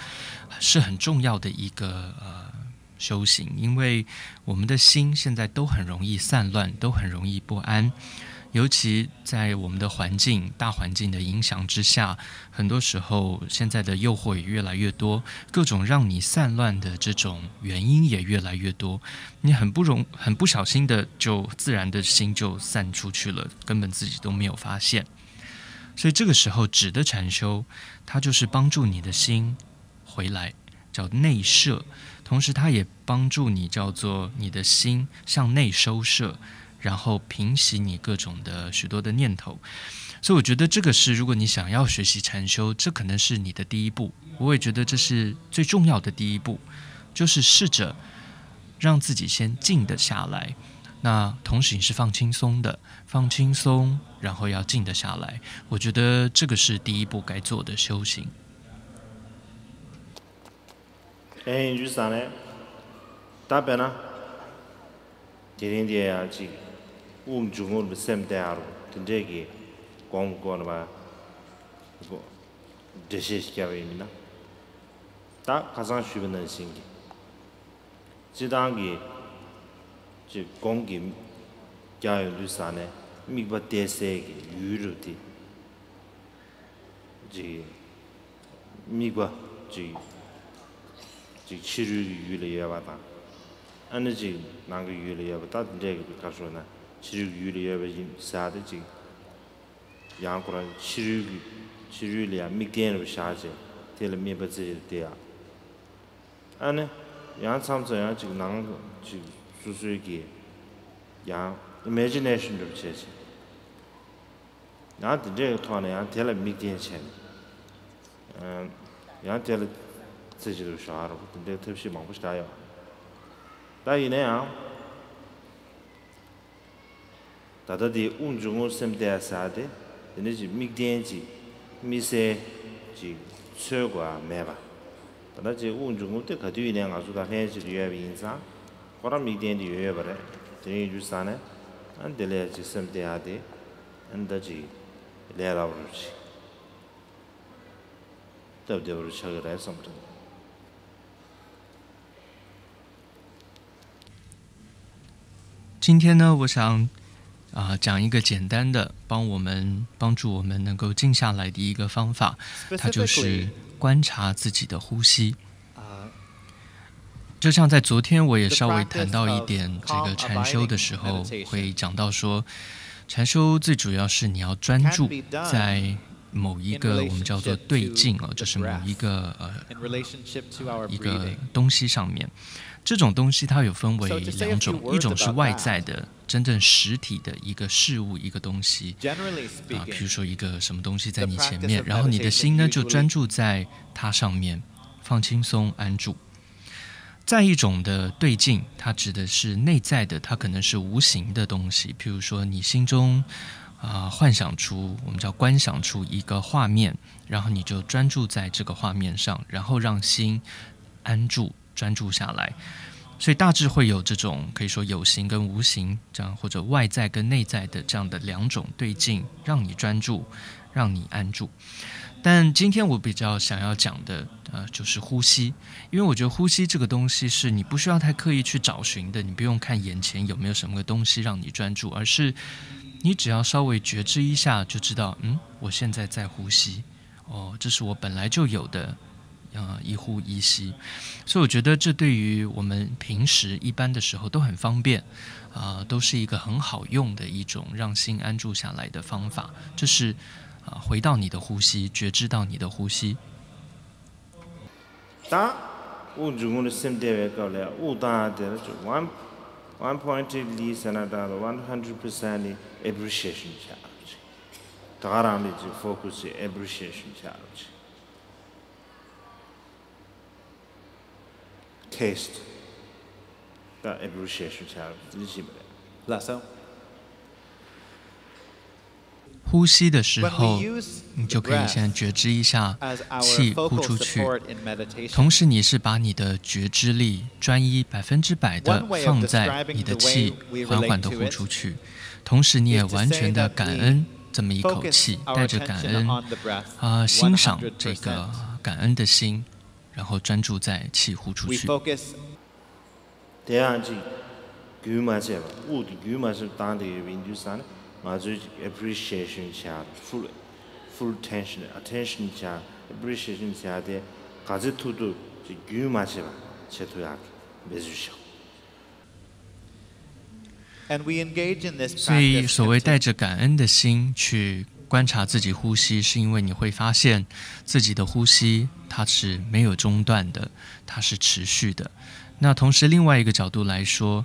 是很重要的一个呃修行，因为我们的心现在都很容易散乱，都很容易不安。尤其在我们的环境、大环境的影响之下，很多时候现在的诱惑也越来越多，各种让你散乱的这种原因也越来越多。你很不容很不小心的就自然的心就散出去了，根本自己都没有发现。所以这个时候，止的禅修，它就是帮助你的心回来，叫内摄，同时它也帮助你叫做你的心向内收摄，然后平息你各种的许多的念头。所以我觉得这个是，如果你想要学习禅修，这可能是你的第一步。我也觉得这是最重要的第一步，就是试着让自己先静得下来。那同时你是放轻松的，放轻松，然后要静得下来。我觉得这个是第一步该做的修行。 ཨེ་ཡིན་རྒྱུ་ས་ནས། ད་དཔེར་ན། དེ་རིང་དེ་ཡང་ཅིག་དབུགས་འབྱུང་རྔུབ་སེམས་གཏད་ཨ་རུ་དེ་འདྲས་ཀྱི་གོང་གོ་ནས་མ། འགྲེལ་བཤད་ཞིག་བརྒྱབ་པ་ཡིན་ན། ད་ཁ་སང་ཞུས་པ་ནང་བཞིན་གྱི། སྤྱི་བཏང་གི་ཅིག་གོང་གི་རྒྱག་ཡོང་དུས་ས་ནས་དམིགས་པ་གཏད་སའི་གི་ཡུལ་རུ་དེ། ཅིག་དམིགས་པ་ཅིག་ཅིག་ཕྱི་རོལ་གྱི་ཡུལ་ལ་ཡོད་པ་དང་། ཨ་ནི་ཅིག་ནང་གི་ཡུལ་ལ་ཡོད་པ། ད་དེ་འདྲས་ཀྱི་ག་ཞོག་ན་ཕྱི་རོལ་གྱི་ཡུལ་ལ་ཡོད་པ་ཡིན་ཟེར་ཏེ་ཅིག་ཡང་ཁོ་རང་ཕྱི་རོལ་གྱི་ཕྱི་རོལ་ལ་ཡང་དམིགས་རྟེན་རུ་བཞག་བྱས་དེ་ལ་དམིགས་པ་རྩེ་གཅིག་ཏུ་གཏད་ཡག་ཨ་ནི་ཡང་མཚམས་མཚམས་ཡང་ཅིག་ནང་ཅིག་སོ་སོའི་གི་ཡང་ཨི་མེ་ཇི་ནེ་ཤན་རུ་བྱས་བྱས། ཡང་དེ་འདྲའི་ཐོག་ནས་ཡང་དེ་ལ་དམིགས་རྟེན་བྱས་ནས། ཡང་དེ་ལ་རྩེ་གཅིག་ཏུ་བཞག་རོགས། དེ་འདྲའི་ཐབས་ཤེས་མང་པོ་ཞིག་བྱ་ཡོད། ད་ཡིན་ན་ཡང་། ད་ལྟ་དེ་དབུགས་འབྱུང་རྔུབ་སེམས་གཏད་ཟེར་ཏེ། དེ་འདྲ་ཅིག་དམིགས་རྟེན་ཅིག་དམིགས་བསལ་ཅིག་འཚོལ་དགོས་པ་མེད་པ། ད་ཅིག་དབུགས་འབྱུང་རྔུབ་དེ་ག་དུས་ཡིན་ནའི་ང་ཚོ་ད་ལྷན་ཅིག་ཏུ་ཡོད་པ་ཡིན་ཙང་ཁོ་རང་དམིགས་རྟེན་དེ་ཡོད་ཡོད་པ་རེད། དེ་རིང་ཡིན་དུས་ཙང་ནས་ཨ་འདི་ལས་ཅིག་སེམས་གཏད་ཡག་དེ་ཨ་ད་ཅིག་ལས་སླ་པོ་རུ་ཅིག་སྟབས་བདེ་པོ་རུ་ཆགས་ཀྱི་རེད་བསམ་གྱི་འདུག 今天呢，我想啊、讲一个简单的，帮我们帮助我们能够静下来的一个方法，它就是观察自己的呼吸。就像在昨天，我也稍微谈到一点这个禅修的时候，会讲到说，禅修最主要是你要专注在某一个我们叫做对境哦，就是某一个呃一个东西上面。这种东西它有分为两种，一种是外在的，真正实体的一个事物、一个东西啊，比如说一个什么东西在你前面，然后你的心呢就专注在它上面，放轻松安住。再一种的对境，它指的是内在的，它可能是无形的东西，譬如说你心中啊、幻想出，我们叫观想出一个画面，然后你就专注在这个画面上，然后让心安住。专注下来。所以大致会有这种可以说有形跟无形这样，或者外在跟内在的这样的两种对境，让你专注，让你安住。但今天我比较想要讲的，呃，就是呼吸，因为我觉得呼吸这个东西是你不需要太刻意去找寻的，你不用看眼前有没有什么个东西让你专注，而是你只要稍微觉知一下，就知道，嗯，我现在在呼吸。哦，这是我本来就有的，呃，一呼一吸，所以我觉得这对于我们平时一般的时候都很方便，啊、都是一个很好用的一种让心安住下来的方法。这是啊、回到你的呼吸，觉知到你的呼吸。ད་དབུགས་འབྱུང་རྔུབ་ནས་སེམས་གཏད་པའི་སྐབས་ལ་དབུགས་བཏང་ཡག་དེ་ལ་ཅིག་one one pointedly ཟེར་ན་འདྲ་ལ་one hundred percent་appreciation་བྱ་རོགས་བྱེད། ད་ག་རང་ལ་ཅིག་focus་བྱེད། appreciation་བྱ་རོགས་བྱེད། taste་ད་appreciation་བྱ་རོགས་བྱེད་ཅེས་པ་རེད། ལགས་སོ། 呼吸的时候，你就可以先觉知一下气呼出去，同时你是把你的觉知力专一百分之百的放在你的气缓缓的呼出去，同时你也完全的感恩这么一口气，带着感恩啊、欣赏这个感恩的心，然后专注在气呼出去。 དེ་ཡང་ཅིག་རྒྱུན་མ་ཆད་པ། དབུགས་དེ་རྒྱུན་མ་ཆད་པ་བཏང་བསྡད་ཡོད་པ་ཡིན་དུས་ཙང་ནས་ང་ཚོས་ཅིག་appreciation་བྱ། full full attention attention་བྱ། appreciation་བྱ་དེ་ག་ཚོད་ཐུབ་ཐུབ་ཅིག་རྒྱུན་མ་ཆད་པ་བྱེད་ཐུབ་ཡག་གི་འབད་བརྩོན་བྱའོ། 所以，所谓带着感恩的心去观察自己呼吸，是因为你会发现自己的呼吸它是没有中断的，它是持续的。那同时，另外一个角度来说，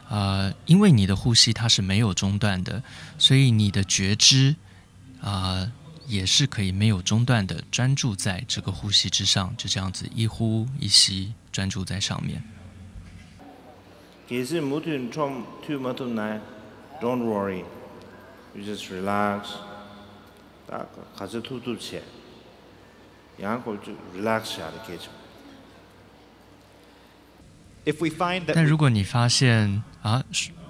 呃，因为你的呼吸它是没有中断的，所以你的觉知啊、也是可以没有中断的专注在这个呼吸之上，就这样子一呼一吸，专注在上面。 གལ་སྲིད་མུ་མཐུད་ཁྲོམ་མཐུད་མ་ཐུབ་ན་don't worry, you just relax. ད་ག་ཚོད་ཐུབ་ཐུབ་བྱས། ཡང་ཁོ་ཚོ་relax་བྱ་རེ་གལ་ཆེ། 但如果你发现啊，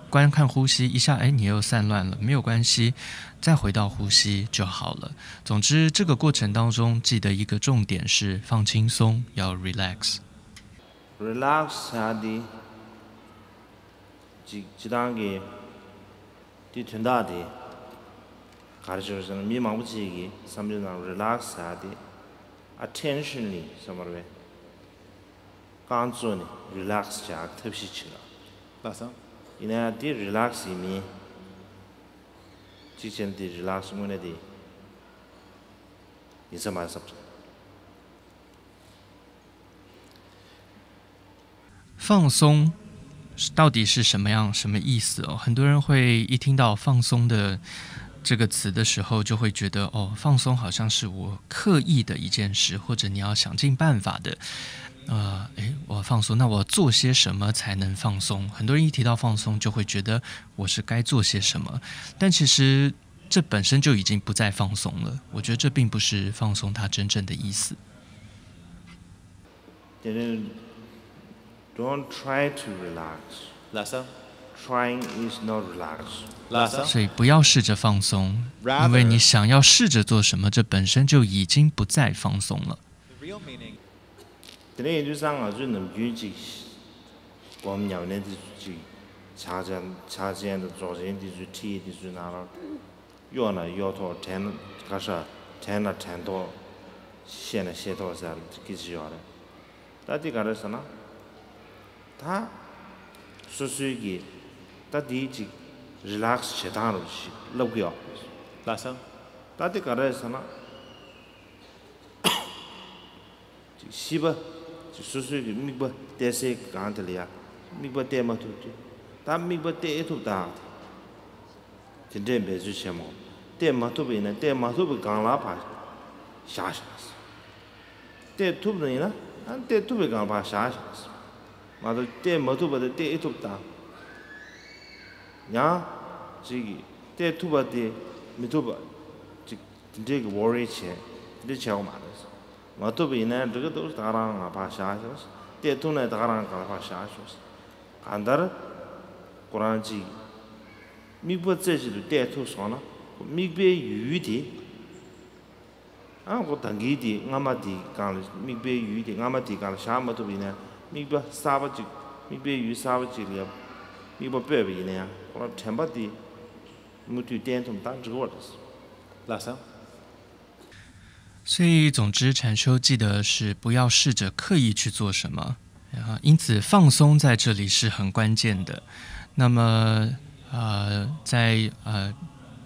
观看呼吸一下，哎，你又散乱了，没有关系，再回到呼吸就好了。总之，这个过程当中，记得一个重点是放轻松，要 relax。 relax་བྱ་དེ་ཅིག་སྤྱི་བཏང་གི་དེ་དོན་དག་དེ་ག་རེ་ཞུ་ཟེར་ན། མི་མང་པོ་ཅིག་གི་བསམ་ཚུལ་ནང་relax་བྱ་དེ་attentionally་བསམ་པ་རེད། རྐང་བཙུགས་ནས་relax་བྱ་ཐབས་ཤེས་བྱེད་ལ། ལགས་སོ། ཡིན་ན་ཡང་དེ་relax་ཡིན་མིན། གཅིག་བྱས་ན་དེ་relax་དངོས་གནས་དེ་ཡིན་ས་མ་རེད་བསམ་སོང་། 放松到底是什么样、什么意思哦？很多人会一听到放松的这个词的时候，就会觉得哦，放松好像是我刻意的一件事，或者你要想尽办法的。呃，诶，我放松，那我做些什么才能放松？很多人一提到放松，就会觉得我是该做些什么。但其实这本身就已经不再放松了。我觉得这并不是放松它真正的意思。དེ་ནས། Don't try to relax. ལགས་སོ། Trying is not relax. ལགས་སོ། 所以不要试着放松，因为你想要试着做什么，这本身就已经不再放松了。 The real meaning. དེ་ནས་ཡིན་དུས་ཙང་ང་ཚོས་ནམ་རྒྱུན་ཅིག་སྒོམ་ཉམས་ལེན་དེ་ཚོ་ཅིག་ཕྱག་ཆེན་ཕྱག་ཆེན་དང་རྫོགས་ཆེན་དེ་ཚོའི་ཁྲིད་དེ་ཚོའི་ནང་ལ། གཡོ་ན་གཡོ་ཐོག་དྲན་ན་ག་ཤ་དྲན་ན་དྲན་ཐོག་ཤེས་ན་ཤེས་ཐོག་ཟེར་གི་ཅི་ཡོད་རེད། ད་དེ་ག་རེ་ཟེར་ན། ད་སོ་སོའི་གི་ད་དེའི་ཅིག་རི་ལེགས་བྱེད་སྟངས་རུ་ཞིག་ལབ་གི་ཡོད། ལགས་སོ། ད་དེ་ག་རེ་ཟེར་ན། ཅིག་ཤི་བ། ཅིག་སོ་སོའི་གི་དམིགས་པ་གཏད་སའི་སྒང་དེ་ལ་ཡ། དམིགས་པ་གཏད་མ་ཐུབ་དུས། ད་དམིགས་པ་གཏད་ཐུབ་ད། དེ་འདྲའི་འབད་རྩོལ་བྱེད་མོ། གཏད་མ་ཐུབ་པ་ཡིན་ན་གཏད་མ་ཐུབ་པའི་སྒང་ལ་ཕར་བཞག་བཞག་གཏད་ཐུབ་ན་ཡིན་ན། ཨ་གཏད་ཐུབ་པའི་སྒང་ཕར་བཞག་བཞག་མ་གཏོགས་གཏད་མ་ཐུབ་པ་དེ་གཏད་ཐུབ་ད། ཡང་། ཅིག་གཏད་ཐུབ་པ་དེ་མི་ཐུབ་པ། ཅིག་དེ་འདྲའི་གི་ཝོ་རི་བྱས། དེ་འདྲ་བྱས་པ་མ་རེད། མ་ཐུབ་པ་ཡིན་ན་འགྲིག་གི་འདུག་ད་ག་རང་ང་ཕར་བཞག་ཤོག་གཏད་ཐུབ་ན་ད་ག་རང་ག་ལ་ཕར་བཞག་ཤོག་གང་ལྟར། ཁོ་རང་ཅིག་དམིགས་པ་རྩེ་གཅིག་ཏུ་གཏད་ཐུབ་སོང་ན། དམིགས་པའི་ཡུལ་དེ། ཨ་ཁོ་ད་གིན་དེ་སྔ་མ་དེའི་སྒང་ལ་དམིགས་པའི་ཡུལ་དེ་སྔ་མ་དེའི་སྒང་ལ་བཞག་མ་ཐུབ་པ་ཡིན་ན། དམིགས་པ་གསར་པ་ཅིག་དམིགས་པའི་ཡུལ་གསར་པ་ཅིག་ལ་དམིགས་པ་སྤོས་པ་ཡིན་ན་ཡང་ཁོ་རང་དྲན་པ་དེ་མུ་མཐུད་བརྟན་ཐུབ་ད་འགྲིག་པ་རེད། ལགས་སོ། 所以，总之，禅修记得是不要试着刻意去做什么，啊，因此放松在这里是很关键的。那么，呃，在呃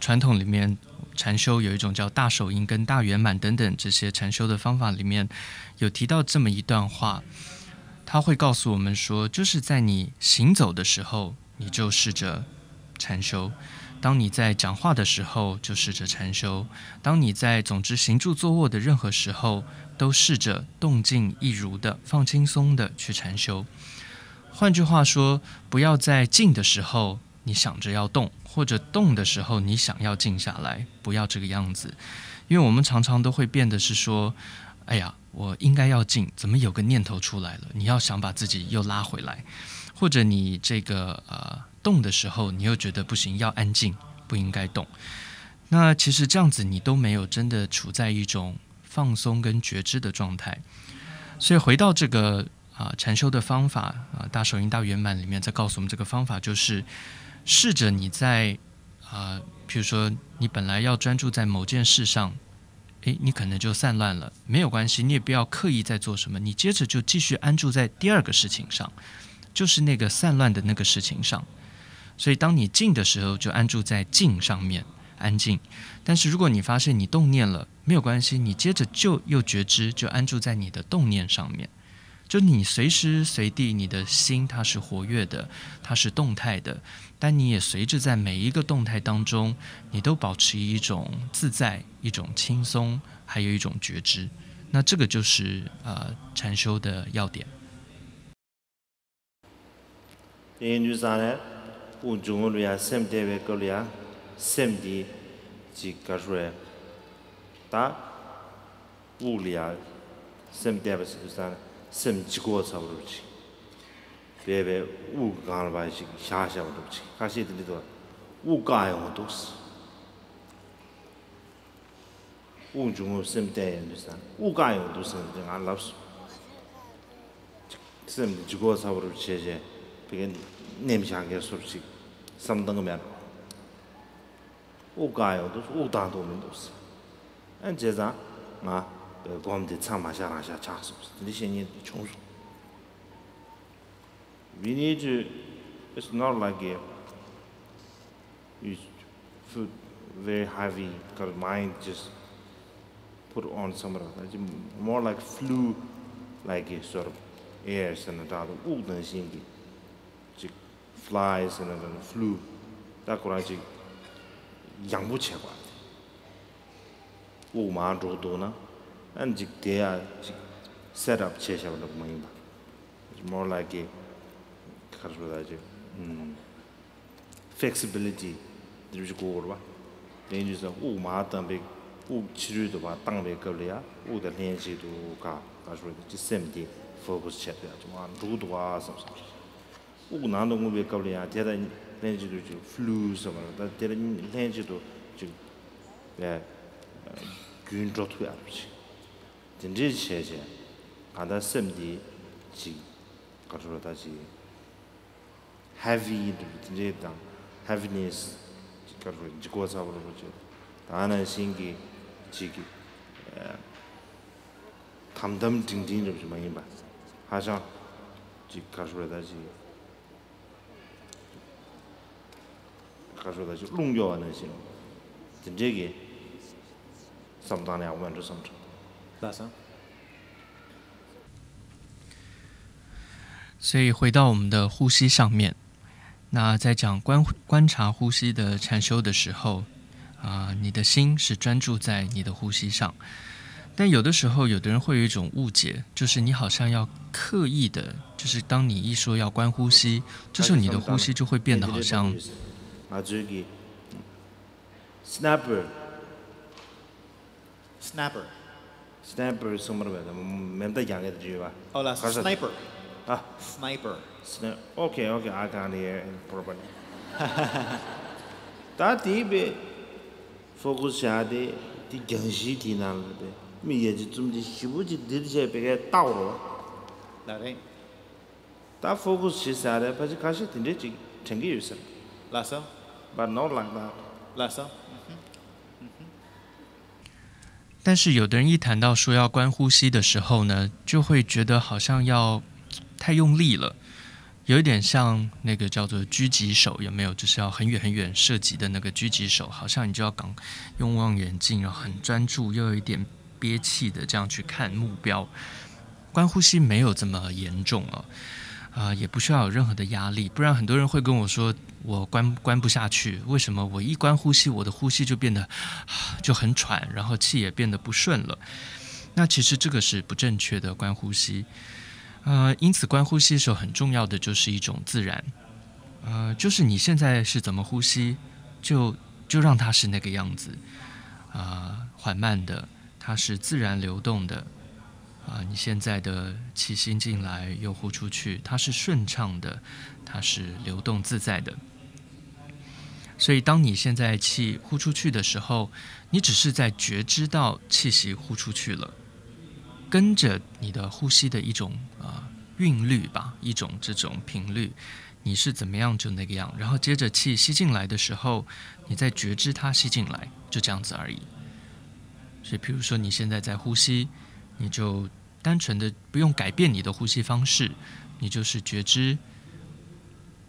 传统里面，禅修有一种叫大手印跟大圆满等等这些禅修的方法里面，有提到这么一段话，他会告诉我们说，就是在你行走的时候，你就试着禅修。当你在讲话的时候，就试着禅修；当你在总之行住坐卧的任何时候，都试着动静一如的放轻松的去禅修。换句话说，不要在静的时候你想着要动，或者动的时候你想要静下来，不要这个样子，因为我们常常都会变得是说，哎呀，我应该要静，怎么有个念头出来了？你要想把自己又拉回来，或者你这个呃动的时候，你又觉得不行，要安静，不应该动。那其实这样子你都没有真的处在一种放松跟觉知的状态。所以回到这个啊禅修的方法啊，大手印大圆满里面在告诉我们这个方法，就是试着你在啊，比如说你本来要专注在某件事上，诶，你可能就散乱了，没有关系，你也不要刻意在做什么，你接着就继续安住在第二个事情上，就是那个散乱的那个事情上。所以当你静的时候，就安住在静上面，安静。但是如果你发现你动念了，没有关系，你接着就又觉知，就安住在你的动念上面。就你随时随地，你的心它是活跃的，它是动态的，但你也随着在每一个动态当中，你都保持一种自在、一种轻松，还有一种觉知。那这个就是呃禅修的要点。 དེ་ཡིན་དུས་ཙང་ནས་དབུགས་འབྱུང་རྔུབ་ལ་ཡང་སེམས་གཏད་པའི་སྐབས་ལ་ཡང་སེམས་འདི་ཅིག་ག་རེ་ཟེར། ད་དབུགས་ལ་ཡང་སེམས་གཏད་པ་ཟེར་དུས་ཙང་ནས་སེམས་ལྗིད་ཁོག་ཚ་པོ་རུ་ཅིག་བས་པའི་དབུགས་སྒང་ལ་བ་ཞིག་བཞག་བཞག་པ་འདུག་ཅིག་ཁ་ཤས་དེ་འདྲ་འདུག་དབུགས་བཀག་ཡོང་འདུག་དབུགས་འབྱུང་རྔུབ་སེམས་གཏད་ཡོང་དུས་ཙང་དབུགས་བཀག་ཡོང་འདུག་ཟེར་ནས་ང་ལབ་སོང་། སེམས་འདི་ལྗིད་ཁོག་ཚ་པོ་རུ་བྱས་བྱས་ཕ་གི་མནན་བཞག་མཁན་བཟོ་འདྲ་ཅིག་བསམ་བཏང་གི་མེད་རོ། དབུགས་བཀག་ཡོང་འདུག་དབུགས་བཏང་ཐུབ་མི་འདུག་ཟེར། ཨ་བྱས་ཙང་ང་སྒོམ་འདི་མཚམས་མ་བཞག་རང་བཞག་ཆགས་སོང་ཟེར་དེ་འདྲ་བཤད་མཁན་བྱུང་སོང་། We need to, it's not like a, you put very heavy, got mind just put on somewhere. It's more like flew, like a sort of air ཟེར་ན་འདྲ་འདུག་དབུགས་ནང་བཞིན་གྱི་ཅིག fly ཟེར་ན་འདྲ་flew ད་ཁོ་རང་ཅིག་ཡང་པོ་བྱས་པ། དབུགས་མར་འགྲོ་འདུག་ན་ཨ་ནི་ཅིག་དེ་ཡ་ཅིག་set up བྱས་བཞག་པ་འདྲ་པོ་མ་ཡིན་པ། It's more like a ག་རེ་ཟེར་ད་ཅིག་ཨུམ། flexibility འདི་འདྲ་ཞིག་དགོས་རེད་བ། དེ་ཡིན་དུས་ཙང་དབུགས་མར་བཏང་པའི་དབུགས་ཕྱི་རོལ་དུ་ཕར་བཏང་པའི་སྐབས་ལ་ཡ་དབུགས་དང་ལྷན་ཅིག་ཏུ་ག་ག་ཞོར་དུ་ཅི་སེམས་དེ་ ཕོ་ཀུ་སི་བྱས་ཏེ་ཡང་ཅིག་མར་འགྲོ་གི་འདུག་ག་བསམ་སོང་། དབུགས་ནང་དུ་རྔུབ་པའི་སྐབས་ལ་ཡང་དེ་དང་ལྷན་ཅིག་ཏུ་ཅིག་ཕུ་ལུ་ཟེར་བ་རེད། ད་དེ་ལ་ལྷན་ཅིག་ཏུ་ཅིག་ཨེ་རྒྱུན་འགྲོ་ཐུབ་ཡག་རེད་ཅིག་དེ་འདྲས་བྱས་བྱས་གང་ལྟར་སེམས་འདི་ཅིག་ག་རེ་ཟེར་ད་ཅིག་ཧེ་བི་ཡིན་འདུག་དེ་འདྲའི་དང་ཧེ་བི་ནེ་སི་ཅིག་ག་རེ་ཟེར་འཇིགས་སྐྲག་ཚ་པོ་རེད་པ་ཅིག་ད་ནང་བཞིན་གྱི་ཅིག་གི་ཨེ་དམ་དམ་འབྲིང་འབྲིང་རེད་པ་ཅིག་མ་ཡིན་པ། ཧ་ཅང་ཅིག་ག་རེ་ཟེར་ད་ཅིག་ག་རེ་ཟེར་ད་ཅིག་རླུང་གཡོ་བ་ནང་བཞིན་དེ་འདྲའི་གི་བསམ་བཏང་ན་ཡག་པོ་མེད་འགྲོ་བསམ་འགྲོ། ལགས་སོ། 所以回到我们的呼吸上面，那在讲观观察呼吸的禅修的时候，啊、你的心是专注在你的呼吸上。但有的时候，有的人会有一种误解，就是你好像要刻意的，就是当你一说要观呼吸，这时候你的呼吸就会变得好像 ང་ཚོའི་གི་སི་ནེ་པར། Snapper. སི་ནེ་པར་གསུངས་པ་རེད་པས། མེ་མདའ་རྒྱག་མཁན་དེ་ཡོད་པ། Oh, that's ག་ས་sniper. ཨ། Sniper. སི་ནེ། Okay, okay, I can't hear properly. ད་དེའི་པའི་ཕོ་ཀུ་སི་བྱ་དེ་དེ་རྒྱང་ཤིང་དེའི་ནང་ལ་པའི་མིག་ཡ་གཅིག་བཙུམ་དེ་ཞིབ་པོ་ཅིག་འདིར་བྱས་པའི་ཀའི་ལྟ་བ་རོ། ལགས་རེད། ད་ཕོ་ཀུ་སི་བྱེད་ས་རེད། ཕལ་ཆེར་ཁ་ཤས་དེ་འདྲས་ཅིག་དྲན་གྱི་ཡོད་ས་རེད། ལགས་སོ། But not like that. ལགས་སོ།但是有的人一谈到说要观呼吸的时候呢，就会觉得好像要太用力了，有一点像那个叫做狙击手，有没有？就是要很远很远射击的那个狙击手，好像你就要刚用望远镜，然后很专注，又有一点憋气的这样去看目标。观呼吸没有这么严重哦，啊、也不需要有任何的压力，不然很多人会跟我说，我观观不下去，为什么？我一观呼吸，我的呼吸就变得就很喘，然后气也变得不顺了。那其实这个是不正确的观呼吸。呃，因此观呼吸的时候很重要的就是一种自然，呃，就是你现在是怎么呼吸，就就让它是那个样子，啊、缓慢的，它是自然流动的，啊、你现在的气吸进来又呼出去，它是顺畅的，它是流动自在的。所以，当你现在气呼出去的时候，你只是在觉知到气息呼出去了，跟着你的呼吸的一种啊、呃韵律吧，一种这种频率，你是怎么样就那个样。然后接着气吸进来的时候，你再觉知它吸进来，就这样子而已。所以，比如说你现在在呼吸，你就单纯的不用改变你的呼吸方式，你就是觉知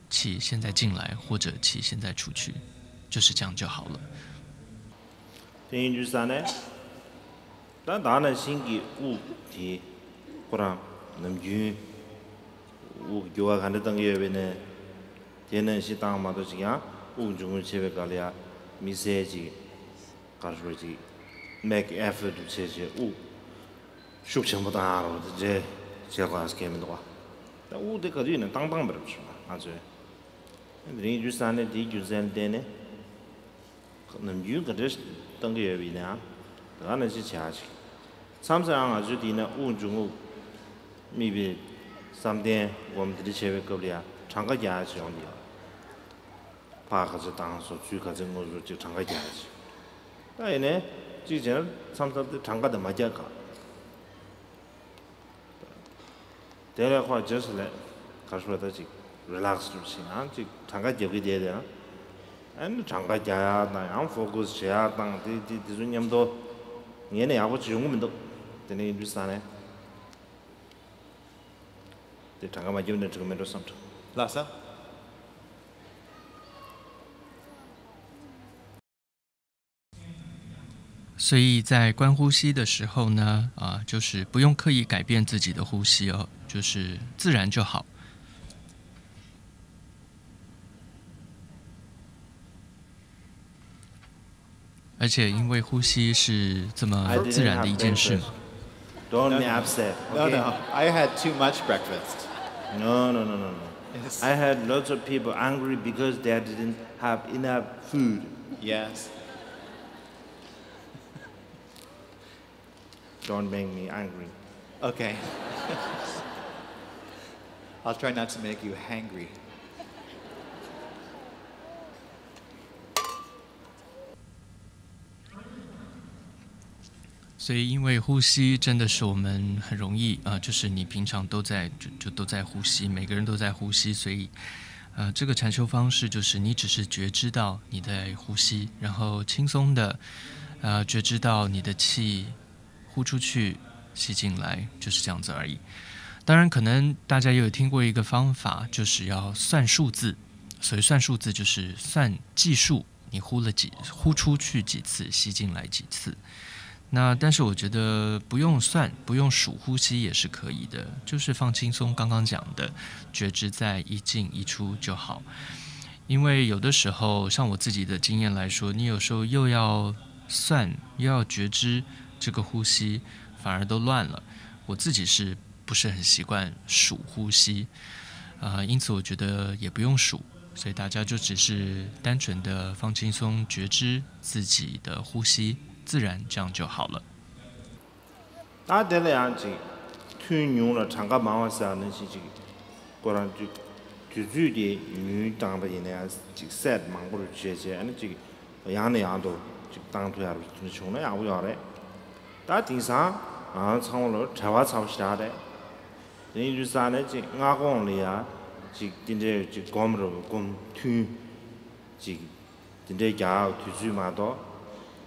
气现在进来或者气现在出去，就是这样就好了。 དེ་ཡིན་དུས་ས་ནས་ད་ད་ནང་བཞིན་གྱི་དབུགས་དེ་ཁོ་རང་ནམ་རྒྱུན་དབུགས་འགྱུར་བ་ག་འདྲ་བཏང་གི་ཡོད་པས་ནས། དེ་ནང་བཞིན་བཏང་མ་གཏོགས་ཅིག་ཡང་དབུགས་འབྱུང་རྔུབ་བྱེད་པའི་སྐབས་ལ་ཡང་དམིགས་བསལ་ཅིག་ག་རེ་ཟེར་ཅིག་make effort དུ་བྱས་བྱས་དབུགས་ཤུགས་ཆེན་པོ་བཏང་ཡ་རོགས་དེ་འདྲས་བྱེད་དགོས་ཡ་གང་ཡང་མི་འདུག་བ། ད་དབུགས་དེ་ག་དུས་ཡིན་ན་བཏང་བཏང་བ་རེད་བྱུང་ན་ང་ཚོས། དེ་རིང་རྒྱུ་ས་ནས་དེའི་རྒྱུ་མཚན་བརྟེན་ནས་ནམ་རྒྱུན་ག་འདྲས་བཏང་གི་ཡོད་པ་ཡིན་ནའང་། དེ་ག་ནང་བཞིན་བྱེད་ཡ་ཅིག་མཚམས་མཚམས་ཡང་ང་ཚོའི་དེ་ཡིན་ན་དབུགས་འབྱུང་རྔུབ་དམིགས་པའི་བསམ་གཏན་སྒོམ་དེ་འདྲ་བྱེད་པའི་སྐབས་ལ་ཡང་གྲངས་ཀ་རྒྱག་ཡ་ཅིག་ཡོང་གི་ཡོད། ཕར་ག་ཚོད་བཏང་སོང་། ཚུར་ག་ཚོད་རྔུབ་སོང་། ཅིག་གྲངས་ཀ་རྒྱག་ཡ་ཅིག་ད་ཡིན་ནའི་ཅིག་བྱས་ན་མཚམས་མཚམས་དེ་གྲངས་ཀ་དེ་མ་རྒྱག་ག་དེ་ལས་ཁོ་just like ག་རེ་ཟེར་ད་ཅིག་relax དུ་ཕྱིན་ཡང་ཅིག་གྲངས་ཀ་རྒྱབ་ཀྱི་བསྡད་དེ། ཨ་ནི་གྲངས་ཀ་རྒྱག་ཡག་དང་ཡང་focus བྱེད་ཡག་དང་དེ་དེ་དེ་ཚོ་མཉམ་དུ་ངས་ནི་ཡག་པོ་ཅིག་ཡོང་གི་མི་འདུག་དེ་ནས་ཡིན་དུས་ས་ནས་དེ་གྲངས་ཀ་མ་རྒྱབ་ན་འགྲིག་གི་མེད་འགྲོ་བསམ་འདུག་ལགས་སོ།所以在观呼吸的时候呢，啊，就是不用刻意改变自己的呼吸哦，就是自然就好。而且因为呼吸是这么自然的一件事嘛。 Don't be upset. No, okay? No, I had too much breakfast. No, no, no, no, no. Yes. I had lots of people angry because they didn't have enough food. Yes. Don't make me angry. Okay. I'll try not to make you hangry. 所以，因为呼吸真的是我们很容易啊，就是你平常都在就就都在呼吸，每个人都在呼吸，所以，呃，这个禅修方式就是你只是觉知到你在呼吸，然后轻松的，呃，觉知到你的气呼出去、吸进来，就是这样子而已。当然，可能大家也有听过一个方法，就是要算数字。所以算数字就是算计数，你呼了几呼出去几次，吸进来几次。那但是我觉得不用算，不用数呼吸也是可以的，就是放轻松，刚刚讲的觉知在一进一出就好。因为有的时候，像我自己的经验来说，你有时候又要算，又要觉知这个呼吸，反而都乱了。我自己是不是很习惯数呼吸，啊、因此我觉得也不用数，所以大家就只是单纯的放轻松，觉知自己的呼吸，自然这样就好了。ད་དེ་ལ་ཡང་ཅིག་ཐུན་ཉུང་ལ་གྲངས་ཀ་མང་བ་ཟེར་ནི་ཅིག་ཅིག་ཁོ་རང་ཅིག་དུས་ཚོད་དེ་ཉུང་བཏང་པ་ཡིན་ན་ཡང་ཅིག་སེད་མང་པོ་རུ་བྱས་བྱས་ཨ་ནི་ཅིག་ཡང་ནས་ཡང་དུ་ཅིག་བཏང་ཐུབ་ཡག་རུ་བྱུང་ན་ཡག་པོ་ཡོད་རེད། ད་དེང་སང་ང་རང་ཚང་མ་ལ་བྲེལ་བ་ཚ་པོ་ཞེ་དྲག་རེད། དེ་ཡིན་དུས་ཙང་ནས་ཅིག་སྔ་དགོང་ལ་ཡ་ཅིག་དེ་འདྲའི་ཅིག་སྒོམ་རུ་སྒོམ་ཐུན་ཅིག་དེ་འདྲའི་རྒྱག་དུས་ཚོད་མ་གཏོགས་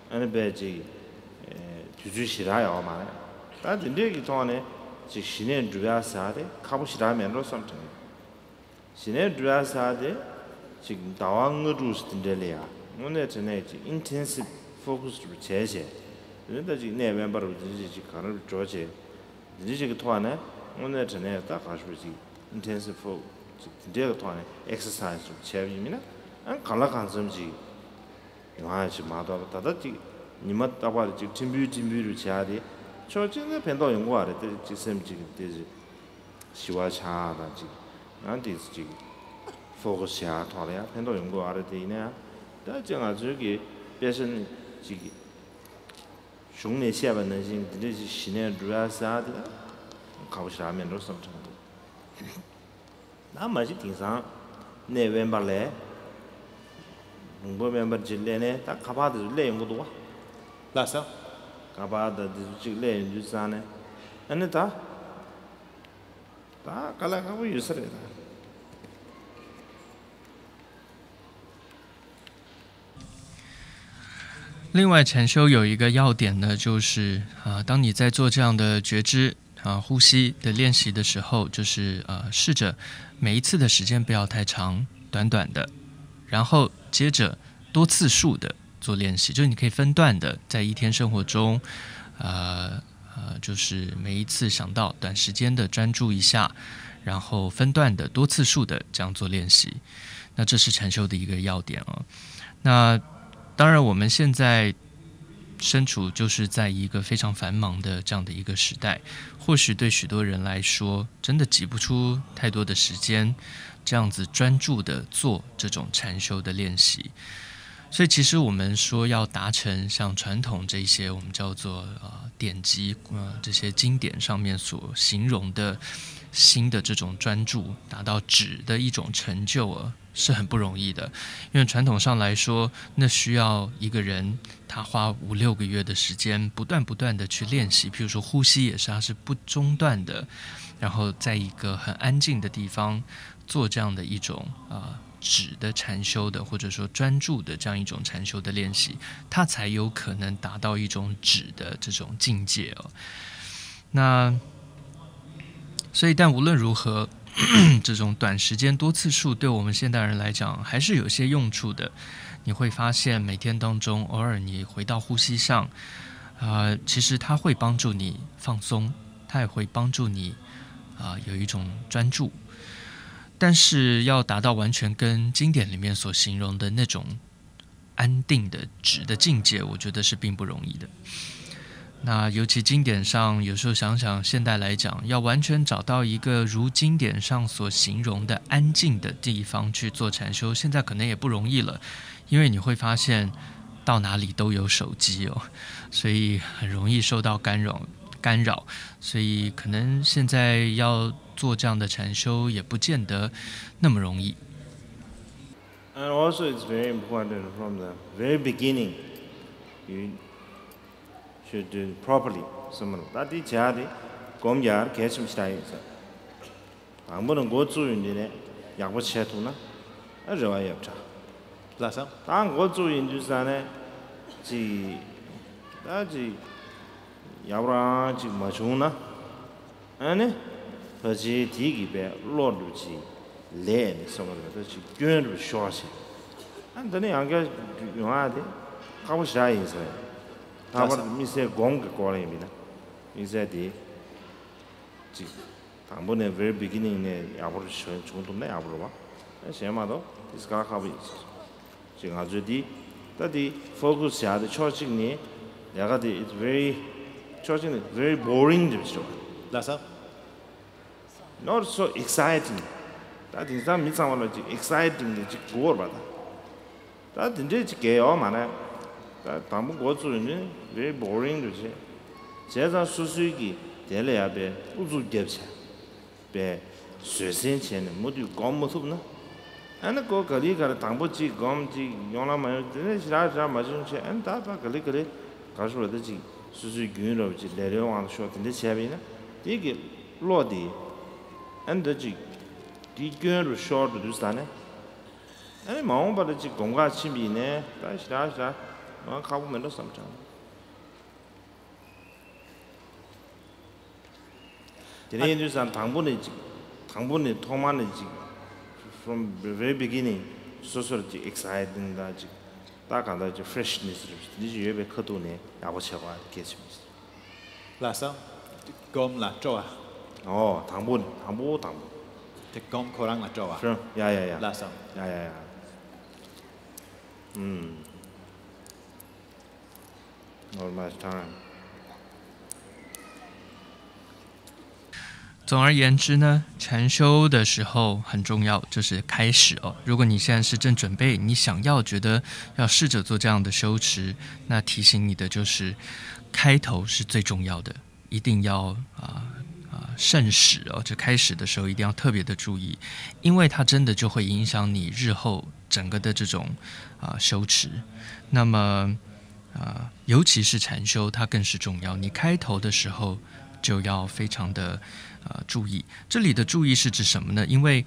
ཨ་ནི་དཔེ་ཅིག་དུས་ཚོད་ཞེ་དྲག་ཡོད་མ་རེད། ད་དེ་འདྲའི་གི་ཐོག་ནས་ཅིག་ཞི་གནས་སྒྲུབ་ཡག་ཟེར་ཡག་དེ་ཁག་པོ་ཞེ་དྲག་མེད་འགྲོ་བསམ་དྲན། ཞི་གནས་སྒྲུབ་ཡག་ཟེར་ཡག་དེ་ཅིག་ཟླ་བ་ལྔ་དྲུག་ཙམ་དེ་འདྲའི་ལ་ཡ་དངོས་གནས་དྲང་གནས་ཅིག་ཨིན་ཊེན་སིབ་ཕོ་ཀ་སི་རུ་བྱས་བྱས་དེ་ནས་ད་ཅིག་གནས་དབེན་པ་རུ་དེ་འདྲ་ཅིག་ག་རེ་རུ་འགྲོ་བྱས། འདི་འདྲ་ཞིག་གི་ཐོག་ནས་དངོས་གནས་དྲང་གནས་ད་ག་ཞུ་ཞིག་ཨིན་ཊེན་སིབ་ཕོ་ཅིག་དེ་འདྲའི་གི་ཐོག་ནས་ཨེག་སར་སའི་སི་ཅིག་བྱས་པ་ཡིན་ན་ཨ་གང་ལ་གང་འཚམ་ཅིག་ཡོང་ཡ་ཅིག་མ་གཏོགས་ད་ལྟ་ཅིག་ཉི་མ་རྟག་པར་ཅིག་ཕྲན་བུ་ཕྲན་བུ་རུ་བྱས་ཏེ་ཕྱོགས་གཅིག་ནས་ཕན་ཐོགས་ཡོང་གི་ཡོད་རེད། དེ་ཅིག་སེམས་ཅིག་དེ་ཅིག་ཞི་བ་ཆགས་དང་ཅིག་ཡང་དེ་ཅིག་ཕོ་ཀ་སི་བྱེད་ཡ་ཐོག་ལ་ཡང་ཕན་ཐོགས་ཡོང་གི་ཡོད་རེད། དེ་ཡིན་ན་ཡང་ད་ཅིག་ང་ཚོའི་གི་དཔེ་ཆ་ནི་ཅིག་གཞུང་ནས་བཤད་པ་ནང་བཞིན་འདི་འདྲ་ཞིག་ཞི་གནས་འགྲུབ་ཡ་ཟེར་ཡ་དེ་ཁག་པོ་ཞེ་དྲག་མེད་འགྲོ་བསམ་དྲན་འདུག་ད་མ་གཞི་དེང་སང་གནས་དབེན་པ་ལས་ལུང་པ་དབེན་པར་ཅིག་སླེབས་ནས་ད་ཁ་པར་དེ་ཚོ་སླེབས་ཡོང་གི་འདུག་བ། ལགས་སོ། ཁ་པར་དང་དེ་ཚོ་ཅིག་སླེབས་ཡོང་དུས་ཙང་ནས་ཨ་ནི་ད་ད་དཀའ་ལས་ཁག་པོ་ཡོད་ས་རེད་ད། 另外，禅修有一个要点呢，就是啊，当你在做这样的觉知啊呼吸的练习的时候，就是啊，试着每一次的时间不要太长，短短的，然后接着多次数的做练习，就是你可以分段的在一天生活中，呃呃，就是每一次想到短时间的专注一下，然后分段的多次数的这样做练习。那这是禅修的一个要点啊。那当然，我们现在身处就是在一个非常繁忙的这样的一个时代，或许对许多人来说，真的挤不出太多的时间，这样子专注的做这种禅修的练习。所以，其实我们说要达成像传统这一些我们叫做呃典籍呃这些经典上面所形容的心的这种专注，达到止的一种成就啊，是很不容易的。因为传统上来说，那需要一个人他花五六个月的时间，不断不断的去练习。譬如说呼吸也是，它是不中断的，然后在一个很安静的地方做这样的一种啊。止的禅修的，或者说专注的这样一种禅修的练习，它才有可能达到一种止的这种境界哦。那所以，但无论如何，这种短时间多次数对我们现代人来讲还是有些用处的。你会发现，每天当中偶尔你回到呼吸上，啊，其实它会帮助你放松，它也会帮助你啊有一种专注。但是要达到完全跟经典里面所形容的那种安定的止的境界，我觉得是并不容易的。那尤其经典上，有时候想想现代来讲，要完全找到一个如经典上所形容的安静的地方去做禅修，现在可能也不容易了，因为你会发现到哪里都有手机哦，所以很容易受到干扰干扰，所以可能现在要做这样的禅修也不见得那么容易。 And also, it's very important from the very beginning. You should do it properly. 什么的，ད་དེ་བྱ་དེ་སྒོམ་རྒྱག་གལ་ཆེན་པོ་ཞིག་ཡིན་ས། དང་པོ་ནས་འགོ་བཙུགས་ཡོང་དུས་ནས་ཡག་པོ་བྱས་ཐུབ་ན་ཨ་རེ་བ་ཡོད་པ་འདྲ། ལགས་སོ། ད་འགོ་བཙུགས་ཡོང་དུས་ས་ནས་ཅིག་ད་ཅིག་ཡག་པོ་རང་ཅིག་མ་བྱུང་ན། ཨ་ནི། ཕལ་ཆེར་དེ་གི་པའི་བློ་འགྲོ་ཅིག་ལས་ནི་སོང་བ་རེད་ད་ཅིག་སྐྱོན་རུ་ཤོར་ཞིང་། ཨ་འདི་ནི་ཡང་བསྐྱར་ཡོང་ཡ་དེ་ཁག་པོ་ཞེ་དྲག་ཡིན་ཟེར། ལྷག་པར་དུ་དམིགས་བསལ་སྒོམ་གི་སྐོར་ཡིན་པས་ན་དམིགས་བསལ་དེ་ཅིག་དང་པོ་ནས་very beginning ནས་ཡག་པོ་བྱུང་ཐུབ་ན་ཡག་པོ་རེད་བ། ཨ་གཞན་མ་གཏོགས་དེ་སྐར་ཁག་པོ་ཡིན་ཟེར། ཅིག་ང་ཚོས་འདི་ད་འདི་focus་བྱ་དེ་ཕྱོགས་གཅིག་ནས་ལས་ཀ་དེ་it's very ཕྱོགས་གཅིག་ནས་very boring་འདྲ་བྱུང་། ལགས་སོ། Not so exciting། ད་དེང་སང་མི་ཚང་མ་ལ་ཅིག་exciting་དེ་ཅིག་དགོས་པ་ད། ད་དེ་འདྲས་ཅིག་གལ་ཡོད་མ་རེད། ད་དང་པོ་འགོ་བཙུགས་ནས་very boring་འདྲ་བྱས། བྱས་ཙང་སོ་སོའི་གི་དེ་ལ་ཡ་པའི་ཨུ་ཚུགས་རྒྱབ་བྱས། པའི་བཟོད་བསྲན་བྱས་ནས་མུ་མཐུད་སྒོམ་མ་ཐུབ་ན། ཨ་ནི་ཁོ་ག་ལེ་ག་ལེ་དང་པོ་གཅིག་སྒོམ་གཅིག་ཡོང་ལ་མ་ཡོང་དེ་ནས་ཞེ་དྲག་ཞེ་དྲག་མ་བྱུང་བྱས་ཨ་ནི་ད་ཕར་ག་ལེ་ག་ལེ་ག་ཞུ་བ་ད་ཅིག་སོ་སོའི་རྒྱུན་རབས་ཅིག་ལས་སློའི་དབང་དུ་ཤོར་དེ་འདྲ་བྱས་པ་ཡིན་ན་དེ་གི་བློ་དེ་ཨ་ནི་ད་ཅིག་དེ་སྐྱོན་རུ་ཤོར་དུ་དུས་ད་ནས་ཨ་ནི་མ་འོངས་པ་ལ་ཅིག་སྒོམ་ག་ཕྱིན་པ་ཡིན་ནས་ད་ཞེ་དྲག་ཞེ་དྲག་མ་ཁག་པོ་མེད་འགྲོ་བསམ་དྲན། དེ་ནས་ཡིན་དུས་ཙང་དང་པོ་ནས་ཅིག་དང་པོ་ནས་ཐོག་མ་ནས་ཅིག་from the very beginning་སོ་སོར་ཅིག་exciting་དང་ཅིག་ད་གང་ལྟར་ཅིག་freshness་རེད་འདི་ཅིག་ཡོད་པའི་ཁ་ཐུག་ནས་ཡག་པོ་བྱེད་དགོས་གལ་ཆེན་པོ་ཞིག་ལགས་སོ། སྒོམ་ལ་སྤྲོ་བ། ཨོ་དང་པོ་ནས་དང་པོ་དང་པོ། དེ་སྒོམ་ཁོ་རང་ལ་སྤྲོ་བ། ཡ་ཡ་ཡ། ལགས་སོ། ཡ་ཡ་ཡ། ཨུམ། Not much time. 总而言之呢，禅修的时候很重要，就是开始哦。如果你现在是正准备，你想要觉得要试着做这样的修持，那提醒你的就是开头是最重要的，一定要啊啊、呃呃、慎始哦。就开始的时候一定要特别的注意，因为它真的就会影响你日后整个的这种啊、呃、修持。那么。啊，尤其是禅修，它更是重要。你开头的时候就要非常的呃注意。这里的注意是指什么呢？因为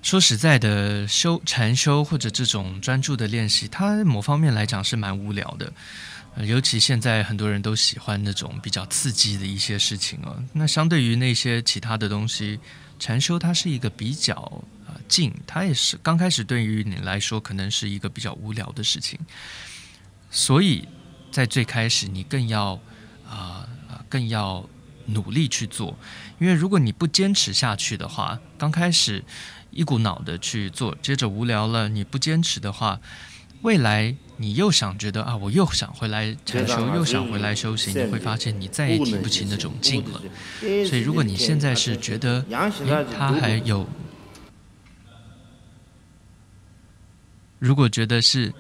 说实在的，修禅修或者这种专注的练习，它某方面来讲是蛮无聊的。呃尤其现在很多人都喜欢那种比较刺激的一些事情啊。那相对于那些其他的东西，禅修它是一个比较呃静，它也是刚开始对于你来说可能是一个比较无聊的事情。所以在最开始，你更要啊、呃更要努力去做，因为如果你不坚持下去的话，刚开始一股脑的去做，接着无聊了，你不坚持的话，未来你又想觉得啊，我又想回来禅修，又想回来修行，你会发现你再也提不起那种劲了。所以，如果你现在是觉得，哎，它还有 如果觉得是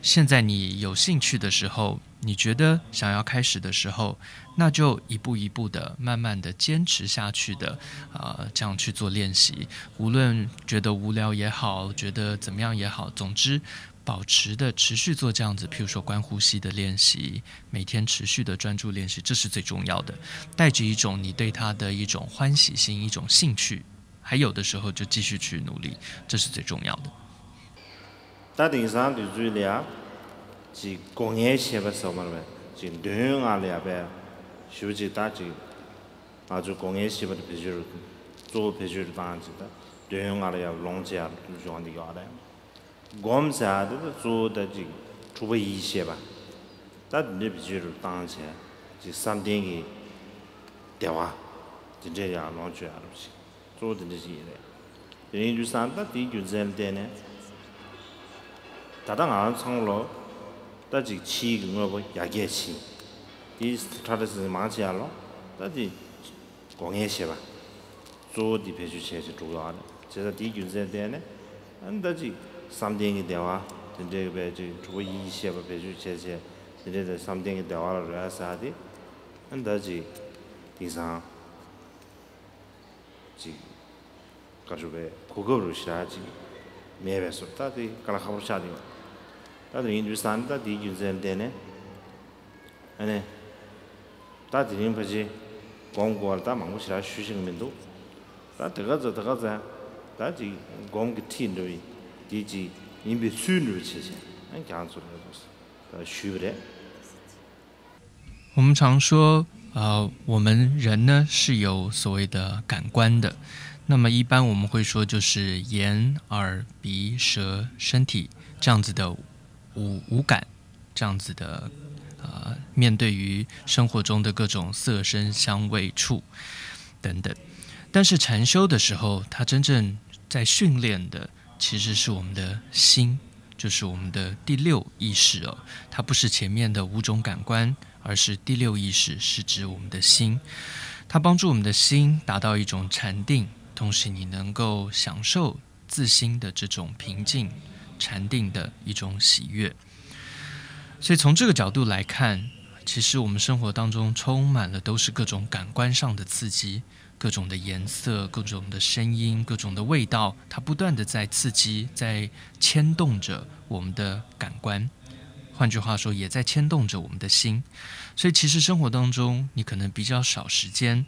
现在你有兴趣的时候，你觉得想要开始的时候，那就一步一步的、慢慢的坚持下去的，呃，这样去做练习。无论觉得无聊也好，觉得怎么样也好，总之保持的持续做这样子，譬如说观呼吸的练习，每天持续的专注练习，这是最重要的，带着一种你对它的一种欢喜心、一种兴趣。 还有的时候就继续去努力，这是最重要的。 ད་དེང་སང་དུས་ཚོད་ལ་ཡ་ཅིག་སྒོ་ངའི་བྱེད་པ་ཟེར་བ་རེད། ཅིག་འདོད་ཡོན་ལྔ་ལ་ཡ་པའི་ཞུ་ཅིག་ད་ཅིག་ང་ཚོའི་སྒོ་ངའི་བྱེད་པ་དེ་བེད་སྤྱོད་གཙོ་བོ་བེད་སྤྱོད་བཏང་ཅིག་ད་འདོད་ཡོན་ལྔ་ལ་ཡ་ལོངས་སྤྱད་ཡ་ལ་སྦྱོང་འདི་ཡོད་རེད། སྒོམ་ཟེར་ཡ་དེ་ད་གཙོ་བོ་ད་ཅིག་དྲུག་པ་ཡིད་ཤེས་པ། ད་འདི་འདྲའི་བེད་སྤྱོད་རུ་བཏང་བྱས་ཅིག་བསམ་གཏན་གྱི་བདེ་བ་དེ་འདྲའི་ཡང་ལོངས་སྤྱོད་ཡག་རུ་ཞིག་གཙོ་བོ་དེ་འདྲ་ཞིག་ཡིན་རེད། དེ་ཡིན་དུས་ཙང་ད་དེའི་རྒྱུ་མཚན་ལ་བརྟེན་ནས་ད་ལྟ་ང་རང་ཚང་མ་ལོ་ད་ཅིག་ཕྱིའི་གི་དངོས་པོ་ཡར་རྒྱས་ཕྱིན། དེའི་ཁྲ་ཁྲ་ཟིང་ཟིང་མང་ཆེ་བ་ལོ་ད་དེ་སྒོ་ངའི་བྱེད་པ། གཙོ་བོ་འདི་བེད་སྤྱོད་བྱས་ཏེ་འགྲོ་གི་ཡོད་རེད། བྱས་ཙང་དེའི་རྒྱུ་མཚན་བརྟེན་ནས་ཨ་ནི་ད་ཅིག་བསམ་གཏན་གྱི་བདེ་བ་དེ་འདྲའི་བས་ཅིག་དྲུག་པ་ཡིད་ཤེས་པ་བེད་སྤྱོད་བྱས་བྱས་དེ་འདྲའི་དེ་བསམ་གཏན་གྱི་བདེ་བ་ལ་རོལ་ཡ་ཟེར་ཡ་དེ་ཨ་ནི་ད་ཅིག་དེང་སང་ ཅིག་ག་རེ་ཞུ་བའི་གོ་སྐབས་རུ་ཞེ་དྲག་ཅིག་མེད་པའི་བཟོ་ད་དེ་དཀའ་ལས་ཁག་པོ་ཆགས་ཡོད། ད་དེ་ཡིན་དུས་ཙང་ད་དེའི་རྒྱུ་མཚན་ལ་བརྟེན་ནས་ཨ་ནི་ད་དེ་རིང་ཕལ་ཆེར་སྒོམ་དགོས་པ་ལ་ད་མང་པོ་ཞེ་དྲག་ཞུ་ཤེས་ཀྱི་མི་འདུག་ད་དེ་ག་ཚོད་དེ་ག་ཚོད་ད་ཅིག་སྒོམ་གྱི་ཁྲིད་འགྲོ་བའི་དེ་ཅིག་ཡིན་པའི་ཚུལ་འགྲོ་བའི་ཆེད་ཞིག་ཨ་ཁྱེད་རང་ཚོ་ལ་ཞུས་པ་རེད། 我们常说，呃，我们人呢是有所谓的感官的，那么一般我们会说就是眼、耳、鼻、舌、身体这样子的五五感，这样子的，呃，面对于生活中的各种色、声、香味、触等等。但是禅修的时候，它真正在训练的其实是我们的心，就是我们的第六意识哦。它不是前面的五种感官，而是第六意识，是指我们的心。它帮助我们的心达到一种禅定，同时你能够享受自心的这种平静、禅定的一种喜悦。所以从这个角度来看，其实我们生活当中充满了都是各种感官上的刺激，各种的颜色、各种的声音、各种的味道，它不断的在刺激、在牵动着我们的感官。换句话说，也在牵动着我们的心。所以，其实生活当中，你可能比较少时间，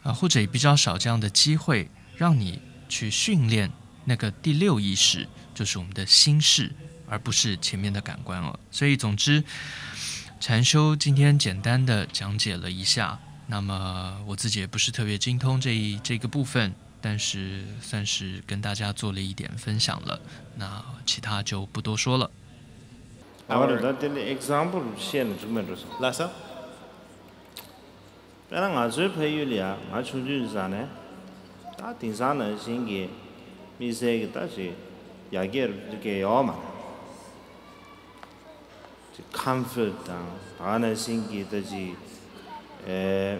啊，或者也比较少这样的机会，让你去训练那个第六意识，就是我们的心识，而不是前面的感官哦。所以，总之，禅修今天简单的讲解了一下。那么我自己也不是特别精通这一这个部分，但是算是跟大家做了一点分享了。那其他就不多说了。 ཨ་བ་རེད། ད་དེ་ལ་example་བཤད་ན་འགྲིག་མེད་འགྲོ་སོང་། ལགས་སོ། དཔེར་ན་ང་ཚོའི་ཕ་ཡུལ་ལ་ཡ་ང་ཆུང་ཆུང་ཡིན་ཙང་ནས་ད་དེང་སང་ནང་བཞིན་གྱི་དམིགས་བསལ་གྱི་ད་ཅིག་ཡར་རྒྱས་རུ་འགྲོ་གི་ཡོད་མ་རེད། ཅིག་comfort་དང་ད་ག་ནང་བཞིན་གྱི་ད་ཅིག་ཨེ།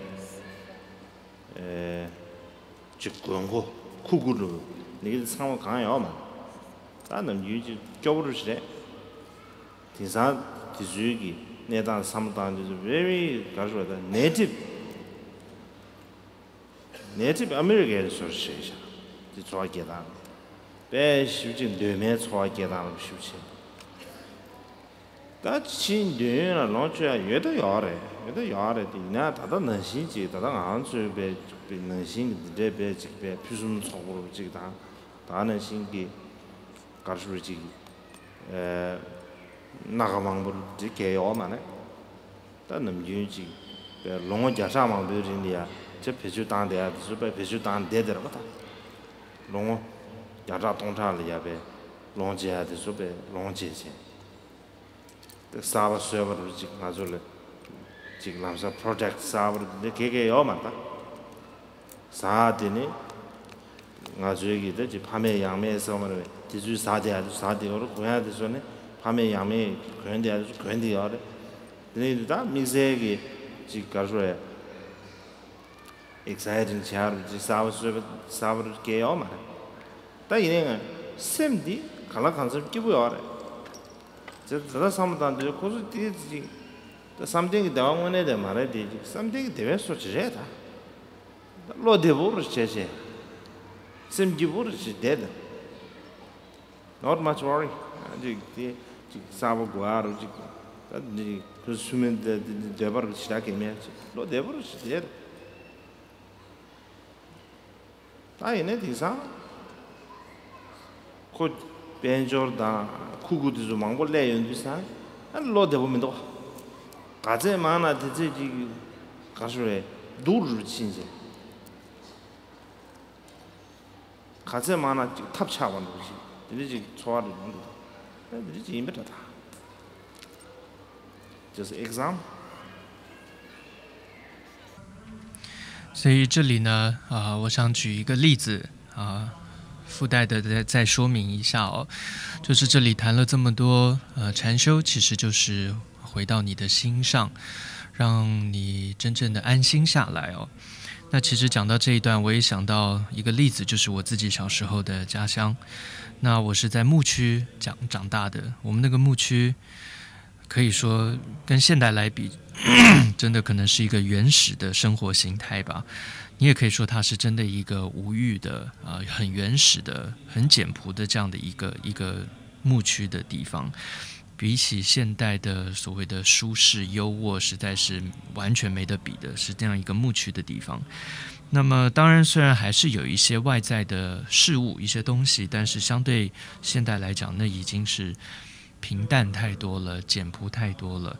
ཅིག་དགོས་མཁོ་ཁུག་ཁུག་འགྲོ་ནི་གི་ཚང་མ་གང་ཡོད་མ་རེད། ད་ནམ་རྒྱུན་ཅིག་སྐྱོ་པོ་རུ་ཞིག་རེད། དེང་སང་དེ་ཚོའི་གི་གནས་སྟངས་བསམ་བློ་བཏང་དུས་very་ག་རེ་ཞུ་བ་ད་native native American་བཟོ་ཞིག་བྱས་ཤག་དེ་འཚོ་བ་སྐྱེལ་སྟངས་དཔེ་ཞིབ་ཅིག་གདོད་མའི་འཚོ་བ་སྐྱེལ་སྟངས་ཞིབ་བྱས། ད་ཕྱིའི་འདོད་ཡོན་ལ་ལོངས་སྤྱོད་ཡ་ཡོད་ད་ཡོད་རེད། ཡོད་ད་ཡོད་རེད་དེ་ཡིན་ན་ད་ལྟ་ནང་བཞིན་ཅིག་ད་ལྟ་ང་ཚོའི་བས་ཅིག་བས་ནང་བཞིན་གྱི་འདི་འདྲའི་བས་ཅིག་བས་ཕུན་སུམ་ཚོགས་པོ་རུ་ཅིག་དང་ད་ནང་བཞིན་གྱི་ག་རེ་ཞུ་རུ་ཅིག་སྣ་ཁ་མང་པོ་རུ་འདི་གས་ཡོད་མ་རེད། ད་ནམ་རྒྱུན་ཅིག་བས་ལོ་ངོ་བརྒྱ་ཕྲག་མང་པོའི་རིང་ལ་ཡ་ཅིག་བེད་སྤྱོད་བཏང་བསྡད་ཡ་དེ་ཚོ་བས་བེད་སྤྱོད་བཏང་བསྡད་དེ་རེད་པ། ད་ལོ་ངོ་བརྒྱ་ཕྲག་སྟོང་ཕྲག་ལ་ཡ་བས་ལོངས་སྤྱད་ཡ་དེ་ཚོ་བས་ལོངས་སྤྱད་བྱས། གསར་པ་བཟོས་པ་རུ་ཅིག་ང་ཚོ་ལ་ཅིག་ལམ་སང་project་གསར་པ་རུ་འདི་གས་གས་ཡོད་མ་རེད། ད་ཟ་དེ་ནི་ང་ཚོའི་གི་ད་ཅིག་ཕ་མེས་ཡང་མེས་ཟེར་བ་རེད། དེ་ཚོའི་ཟ་དེ་ཡ་དེ་ཟ་དེ་ཡོད་རེད། གོན་ཡ་དེ་ཚོ་ནི་ཕ་མེས་ཡང་མེས་གོན་དེ་ཡ་དེ་ཚོ་གོན་དེ་ཡོད་རེད། དེ་ནི་ད་དམིགས་བསལ་གི་ཅིག་ག་རེ་ཞུ་རེད། exciting་བྱ་རུ་ཅིག་གསར་པ་བཟོས་པ་གསར་པ་རུ་སྐྱེ་ཡོད་མ་རེད། ད་ཡིན་ནའི་སེམས་འདི་གང་ལ་གང་འཚམ་སྐྱིད་པོ་ཡོད་རེད། དེ་ད་ལྟ་བསམ་བློ་བཏང་དུས་ཁོ་ཚོ་དེ་ཅིག་ད་བསམ་གཏན་གྱི་བདེ་བ་དངོས་གནས་དེ་མ་རེད་དེ་ཅིག་བསམ་གཏན་གྱི་བདེ་བའི་སོ་ཅིག་རེད་ད། བློ་བདེ་པོ་རུ་བྱས་བྱས། སེམས་སྐྱིད་པོ་རུ་བྱས་བསྡད་དེ། Not much worry. ཅིག་དེ་ཅིག་གསར་པ་དགོས་ཨ་རུ་ཅིག་ད་འདི་ཁོ་སུ་མེད་འདི་འདི་འདོད་པ་རུ་ཞེ་དྲག་གི་མེད་ཅིག་བློ་བདེ་པོ་རུ་ཞིག་བསྡད། ད་ཡིན་ནའི་དེང་སང་ཁོ་དཔལ་འབྱོར་དང་ཁུ་ཁུ་དེ་ཚོ་མང་པོ་སླེབས་ཡོང་དུས་ཙང་ཨ་བློ་བདེ་པོ་མི་འདུག་ག་ཚད་མང་ན་དེ་ཚད་ཅིག་ག་རེ་ཞུ་རེད་སྡུག་རུ་ཕྱིན་ཅིག་ག་ཚད་མང་ན་ཅིག་ཐབས་ཆག་པ་འདུག་ཅིག་དེ་འདྲ་ཅིག་ཚོར་བ་རེ་ཡོང་འདུག་ཨ་དེ་འདྲ་ཅིག་ཡིན་པ་འདྲ་ད། Just exam. 所以这里呢，啊、我想举一个例子啊、附带的再再说明一下哦，就是这里谈了这么多，呃，禅修其实就是回到你的心上，让你真正的安心下来哦。那其实讲到这一段，我也想到一个例子，就是我自己小时候的家乡。那我是在牧区长长大的，我们那个牧区可以说跟现代来比，真的可能是一个原始的生活形态吧。你也可以说它是真的一个无欲的，呃，很原始的、很简朴的这样的一个一个牧区的地方。比起现代的所谓的舒适优渥，实在是完全没得比的，是这样一个牧区的地方。那么，当然，虽然还是有一些外在的事物、一些东西，但是相对现代来讲，那已经是平淡太多了，简朴太多了。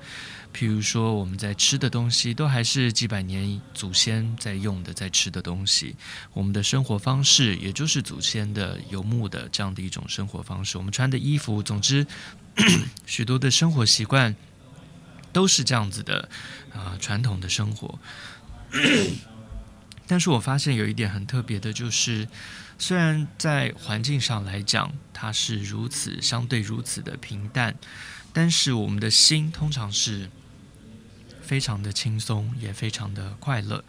譬如说，我们在吃的东西，都还是几百年祖先在用的、在吃的东西。我们的生活方式，也就是祖先的游牧的这样的一种生活方式。我们穿的衣服，总之，许多的生活习惯都是这样子的，啊、传统的生活。但是我发现有一点很特别的，就是虽然在环境上来讲，它是如此相对如此的平淡，但是我们的心通常是非常的轻松，也非常的快乐。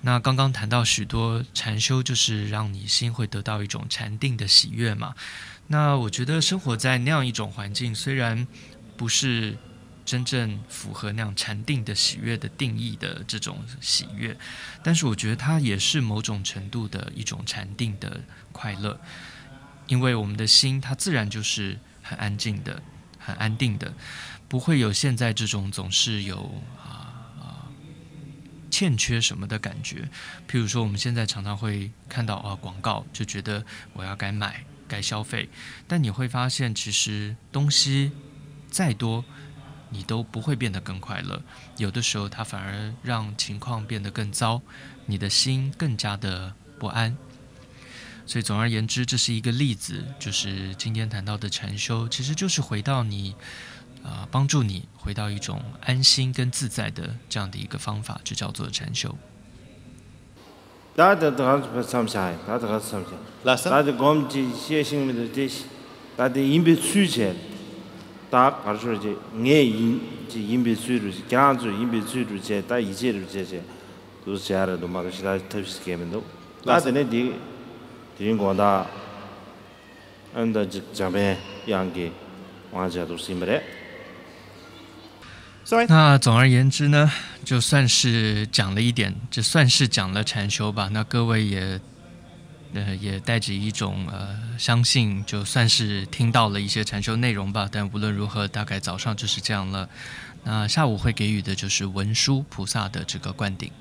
那刚刚谈到许多禅修，就是让你心会得到一种禅定的喜悦嘛。那我觉得生活在那样一种环境，虽然不是真正符合那样禅定的喜悦的定义的这种喜悦，但是我觉得它也是某种程度的一种禅定的快乐，因为我们的心它自然就是很安静的、很安定的，不会有现在这种总是有啊啊欠缺什么的感觉。譬如说，我们现在常常会看到啊广告，就觉得我要该买、该消费，但你会发现，其实东西再多，你都不会变得更快乐。有的时候，它反而让情况变得更糟，你的心更加的不安。所以，总而言之，这是一个例子，就是今天谈到的禅修，其实就是回到你，啊、帮助你回到一种安心跟自在的这样的一个方法，就叫做禅修。 ད་ད་ད་ག་ཚོད་མཚམས་བཞག་ཡིན། ད་ད་ག་ཚོད་མཚམས་བཞག་ལགས་སོ། ད་དེ་སྒོམ་ཅིག་བཤད་ཤེས་མི་འདུག་དེ། ད་དེ་ཡིན་པའི་ཚུལ་བྱས། ད་གར་ཤོར་ཅིག་ངས་ཡིན་ཅིག་ཡིན་པའི་ཚུལ་རུ་ཁྱེད་རང་ཚོས་ཡིན་པའི་ཚུལ་རུ་བྱས། ད་ཡིད་ཆེས་རུ་བྱས་བྱས། དུ་བྱས་རེད་འདུག་མ་གཏོགས་ཞེ་དྲག་ཐབས་ཤེས་གལ་མི་འདུག་ད་དེ་ནས་དེ་དེ་རིང་དགོང་དག་ཨ་ནི་ད་ཅིག་འཇམ་དཔལ་དབྱངས་ཀྱིས་དབང་བྱས་འདུག་ཟིན་པ་རེད། 那总而言之呢，就算是讲了一点，就算是讲了禅修吧。那各位也，呃，也带着一种呃相信，就算是听到了一些禅修内容吧。但无论如何，大概早上就是这样了。那下午会给予的就是文殊菩萨的这个灌顶。